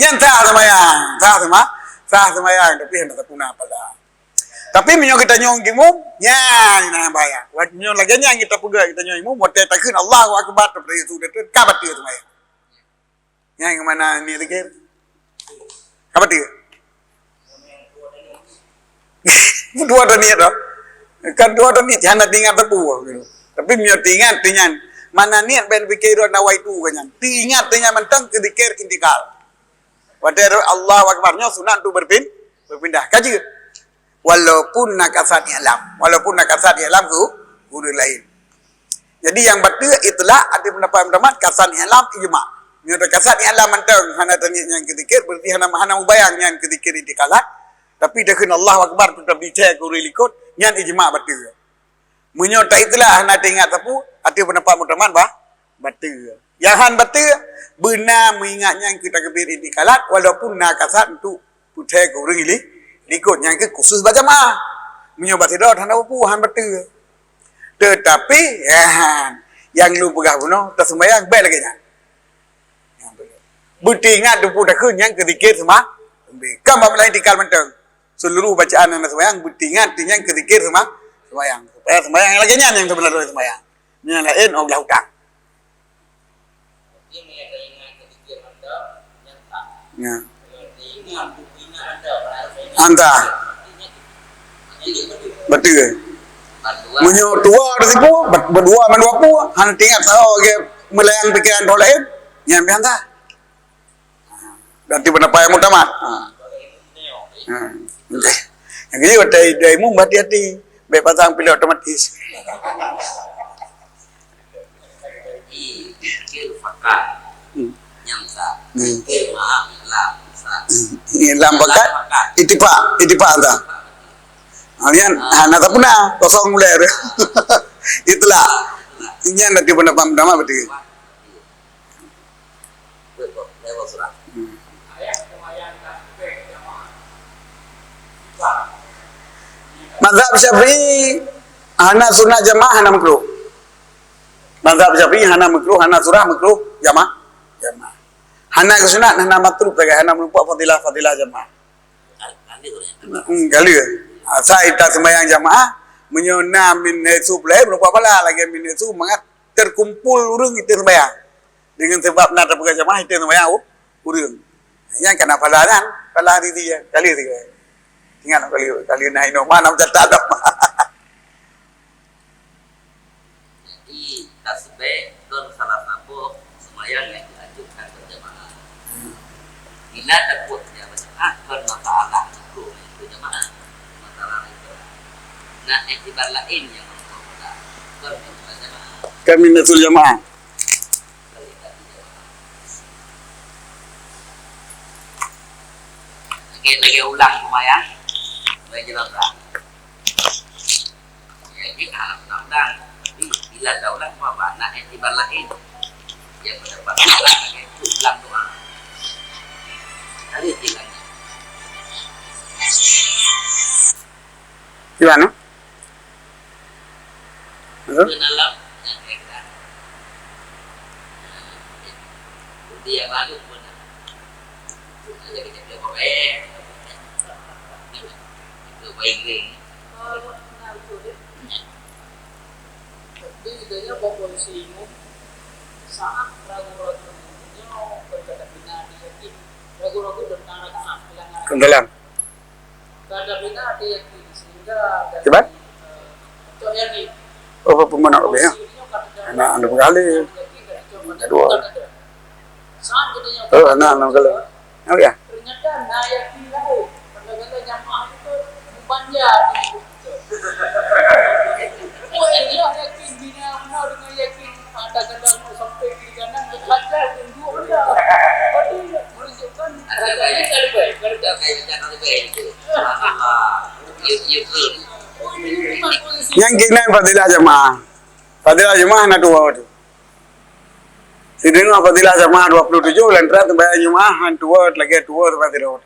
Nyan sah seumayang, sah seuma-, sah seumayang, tapi hana tapuna pahala. Tapi meunyoe geutanyoe imum, nyan na bahaya. Wat-, meunyoe lagèe nyan kita peugah geutanyoe imum, watèe takheun Allahu Akbar, tapeugah su, ka bateue seumayang. Nyang mana niet zikir? Apa dia? Dua ta niet dah. Kan dua ta niet, hana teuingat teupeu. Tapi meunyoe teuingat, teuingat. Mana niet ben pikir nawaitu kan nyan. Teuingat, teuingat mantong keu zikir intikal. Watèe Allahu Akbar nyoe sunat untuk berpin-, berpindah. Ka jeuet. Walaupun na kasat i'lam. Walaupun na kasat i'lam keu ureueng laén. Jadi nyang bateue itlak, ada pendapat Imam Ahmad, kasat i'lam ijma. Meunyoe kasat i'lam mantong hana taniet nyan keu zikir, berarti hana, hana mubayang nyan keu zikir intikalat. Tapi takheun Allahu Akbar, tu tabdi thèe keu ureueng likot, nyan ijma bateue. Meunyoe ta itlak hana taingat sapeue, ada pendapat Imam Ahmad bah, bateue. Nyang han bateue, beuna meuingat nyan keu takbir intikalat, walaupun na kasat untuk peuthèe keu ureueng li-, likot, nyan keuh khusus bak jamaah. Meunyoe bak sidroe hana peue, han bateue. Teutapi, ya, nyang lôn peugah bunoe, taseumayang bèk lagèe nyan. Beuteuingat teupeu takheun nyan keu zikir seuma-, kan bak malam intikal mantong. Seuluruh bacaan nyang na seumayang, beuteuingat nyan keu zikir seuma-, seumayang. Supaya seumayang nyang lagèe nyan nyang teubeuna lagèe seumayang. Nyang laén, oh, glah utang. Ya. Anta. Betul. Meunyoe dua di situ, ber-, berdua mandua pu, hana teuingat sahoe lagèe meulayang pikiran droe laén, nyan pih anta. Berarti pendapat yang utama. Ha. Ha. Yang kedua, dari, dari imum berhati-hati. Baik pasang pilot otomatis. Zikir fakat. Hmm. Nyang sa. Hmm. Zikir maaf, lam sa. Hmm. Lam fakat. Lam fakat. Itifak, itifak sa. Ha, nyan, ha, na tapuna, kosong mulai tu. Itulah. Nyan nanti pendapat utama berarti. Mazhab Syafi'i hana sunat jamaah, hana makruh. Mazhab Syafi'i hana makruh, hana surah makruh jamaah. Jamaah. Hana sunat, hana matlub sagai, hana meureumpok fadilah-fadilah jamaah. Hmm, ka lheueh. Asai taseumayang jamaah, meunyoe na min haitsu, meureumpok pahala lagèe min haitsu mangat teukumpul ureueng itu seumayang. Deungon sabab na tapeugah jamaah itu seumayang u-, ureueng. Nyan kana pahala nyan, pahala di dia. Kali tiga. Ingat kali, kali na inoe mana mencatat dah. Jadi, tasbih kon salah saboh seumayang nyang dianjurkan berjamaah. Bila takot dia berjamaah, kon masalah itu berjamaah. Masalah itu. Nah, iktibar lain yang membuat, kon berjamaah. Kami nasul jamaah. Lagi, lagi ulang seumayang. Baik, jelas tak? Jadi, ah, ulang-ulang. Tapi, bila dah ulang, apa, apa? Nak iktibar lain. Dia pendapat ulang, lagi ulang doa. Kali tiga. Gimana? Halo? Dia lalu pun. Jadi kita baik. Kita baik ni. Tapi kita ni apa polisi ini? Sangat ragu-ragu. Nyoe bukan kata bina hati yakin. Ragu-ragu tentang rakaat pelanggaran. Keundalang. Kata bina hati yakin sehingga dari, Kiban? Eh, untuk yakin. Oh, pemenang lebih, ya. Anak anu kali. Kedua. Oh, anak anu kali. Oh, ya. Ternyata na yakin lain. Kadang-kadang jamaah itu mubanja. Wah, iya, yakin bina benar dengan yakin. Ada kadang sampai kiri kanan, ada dua benda. Berarti menunjukkan ada banyak kali baik. Kalau tak kayak macam kali baik itu. Allah. You, you good. Oh, ini memang polisi. Nyang kena fadilah jamaah. Fadilah jamaah na dua tu. Sideungoe fadilah jamaah dua puluh tujuh, lantaran sembahyang Jumaah han tuwoe lagèe tuwoe teuma sidroe.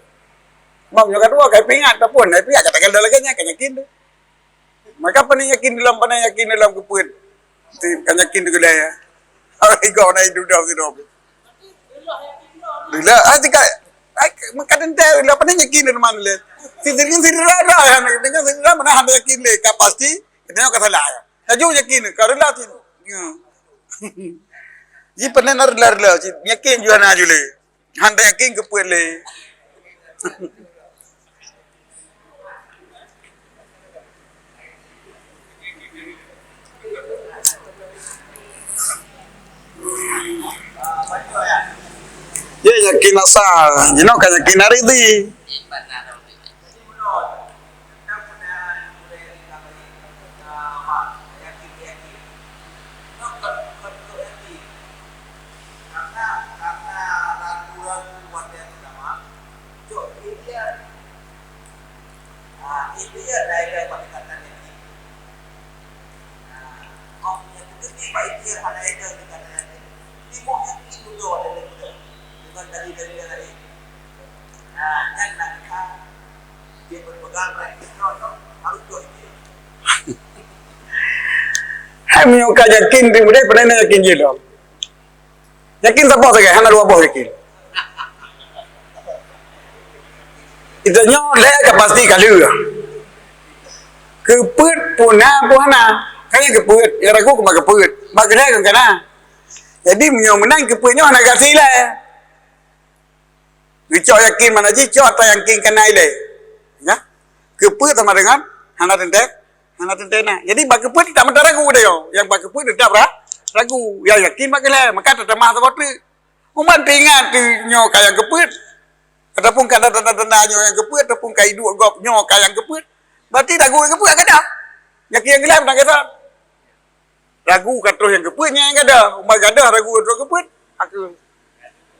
Mam nyoe ka tuwoe, ka peuingat, tapi na peuingat, ka takalon lagèe nyan, ka yakin tu. Maka pane yakin dalam, pane yakin dalam keupeuet. Ti-, ka yakin tu keudeh, ya. Hai, kau na hidup dah sidroe. Bila, ah, tika, ai, maka teuntèe, bila pane yakin dalam mana le. Si, si, si, si, si, si, si, si, si, si, mana han yakin le, ka pasti, kita ka salah, ya. Laju yakin, ka rela cit. Ya. Ji peunan rela-rela cit, yakin ju hana ju lé. Han yakin keupeuet lé. Ye yakin asal, jinoe ka yakin aridi. Hai meunyoe ka yakin, di mudah pernah yakin je lom. Yakin saboh sagai, hana dua boh yakin. Itu nyoe lé ka pasti ka lheueh. Keupeuet pun na, pun hana. Kan nyang keupeuet, nyang ragu keu bak keupeuet. Bak keulhèe kan kana. Jadi meunyoe meunan keupeuet nyoe hana gasi lé. Geucok yakin mana jih, cok ata yakin kana ilée. Ya? Keupeuet sama dengan hana teuntèe, hana teuntèe na. Jadi bak keupeuet tak meuta ragu dah yo. Yang bak keupeuet tetap ra-, ragu. Yang yakin bak keulhèe, maka tatamah saboh teuk. Umat teuingat teu nyoe ka nyang keupeuet. Ataupun ka ada tanda-tanda nyoe nyang keupeuet, ataupun ka iduek gob nyoe ka nyang keupeuet. Berarti ragu nyang keupeuet ka dah. Yakin nyang keulhèe meunan ka dah. Ragu ka troh nyang keupeuet nyang gadôh. Umat gadôh ragu ka troh keupeuet. Aku.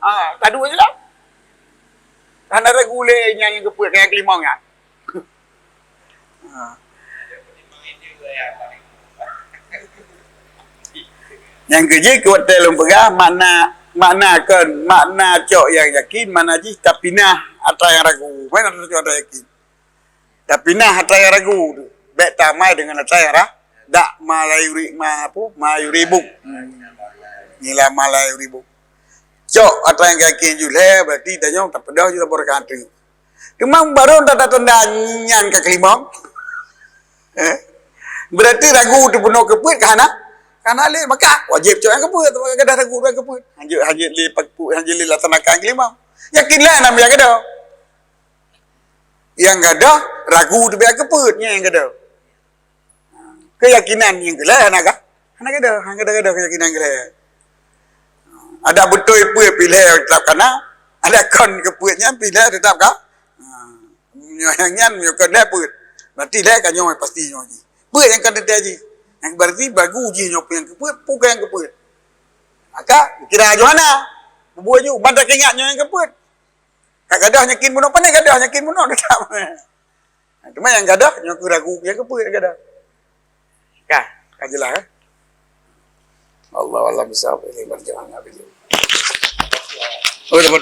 Ha, ka dua je lah. Hana ragu lé nyang, nyang keupeuet nyang keulimong nyan. Ha. Nyang keujeuet keu watèe lôn peugah makna, makna kon, makna cok nyang yakin, makna jih tapinah atra nyang ragu. Makna cok atra yakin. Tapi na atra nyang ragu tu, bèk tamai deungon atra nyang ra-, dak ma la yuri-, ma apa, ma yuribuk. Hmm. Nila ma la yuribuk. Cok atra nyang yakin ju lhèe, berarti tanyoe tapeudong ju saboh rakaat teuk. Teuma barô tanda-tanda nyan ka keulimong. Eh? Berarti ragu tu peunoh keupeuet ka hana? Ka hana lé, maka wajéb cok nyang keupeuet, maka gadah ragu nyang keupeuet. Hanjeuet, hanjeuet lé paku, hanjeuet lé laksanakan keulimong. Yakin lah namiak gadoh. Nyang gadôh ragu teubiet keupeuet, nyan nyang gadôh. Keuyakinan nyang keulhèe hana ga-, hana gadôh, hana gadôh-gadôh keuyakinan keulhèe. Ada beutôi peuet pih lhèe teutap kana, ada kon keupeuet nyan pih lhèe teutap ka. Ha, nyoe nyang nyan nyoe kon lhèe peuet. Berarti lhèe ka nyoe pasti nyoe jih. Peuet nyang kon teuntèe jih. Nyang berarti ragu jih nyoe peue nyang keupeuet, peue nyang keupeuet. Maka kira Johana, bubuet ju, ban teuingat nyoe nyang keupeuet. Ka gadôh yakin bunoe, pane gadôh yakin bunoe teutap. Teuma nyang gadôh, nyang keu ragu, nyang keupeuet gadôh. Ka, ka jeulaih, eh? Allahu a'lam bissawab. Ini berjalan habis. Oh, dapat.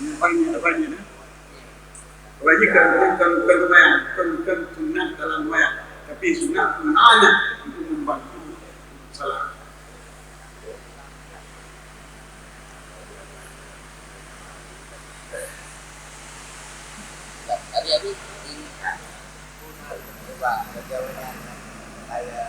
Yang paling, yang paling ni. Wajib kan, kan, kan lumayan, kan, kan sunat dalam lumayan. Tapi sunat sunatnya untuk membantu salat. Tadi habis, ini. Coba, bagaimana saya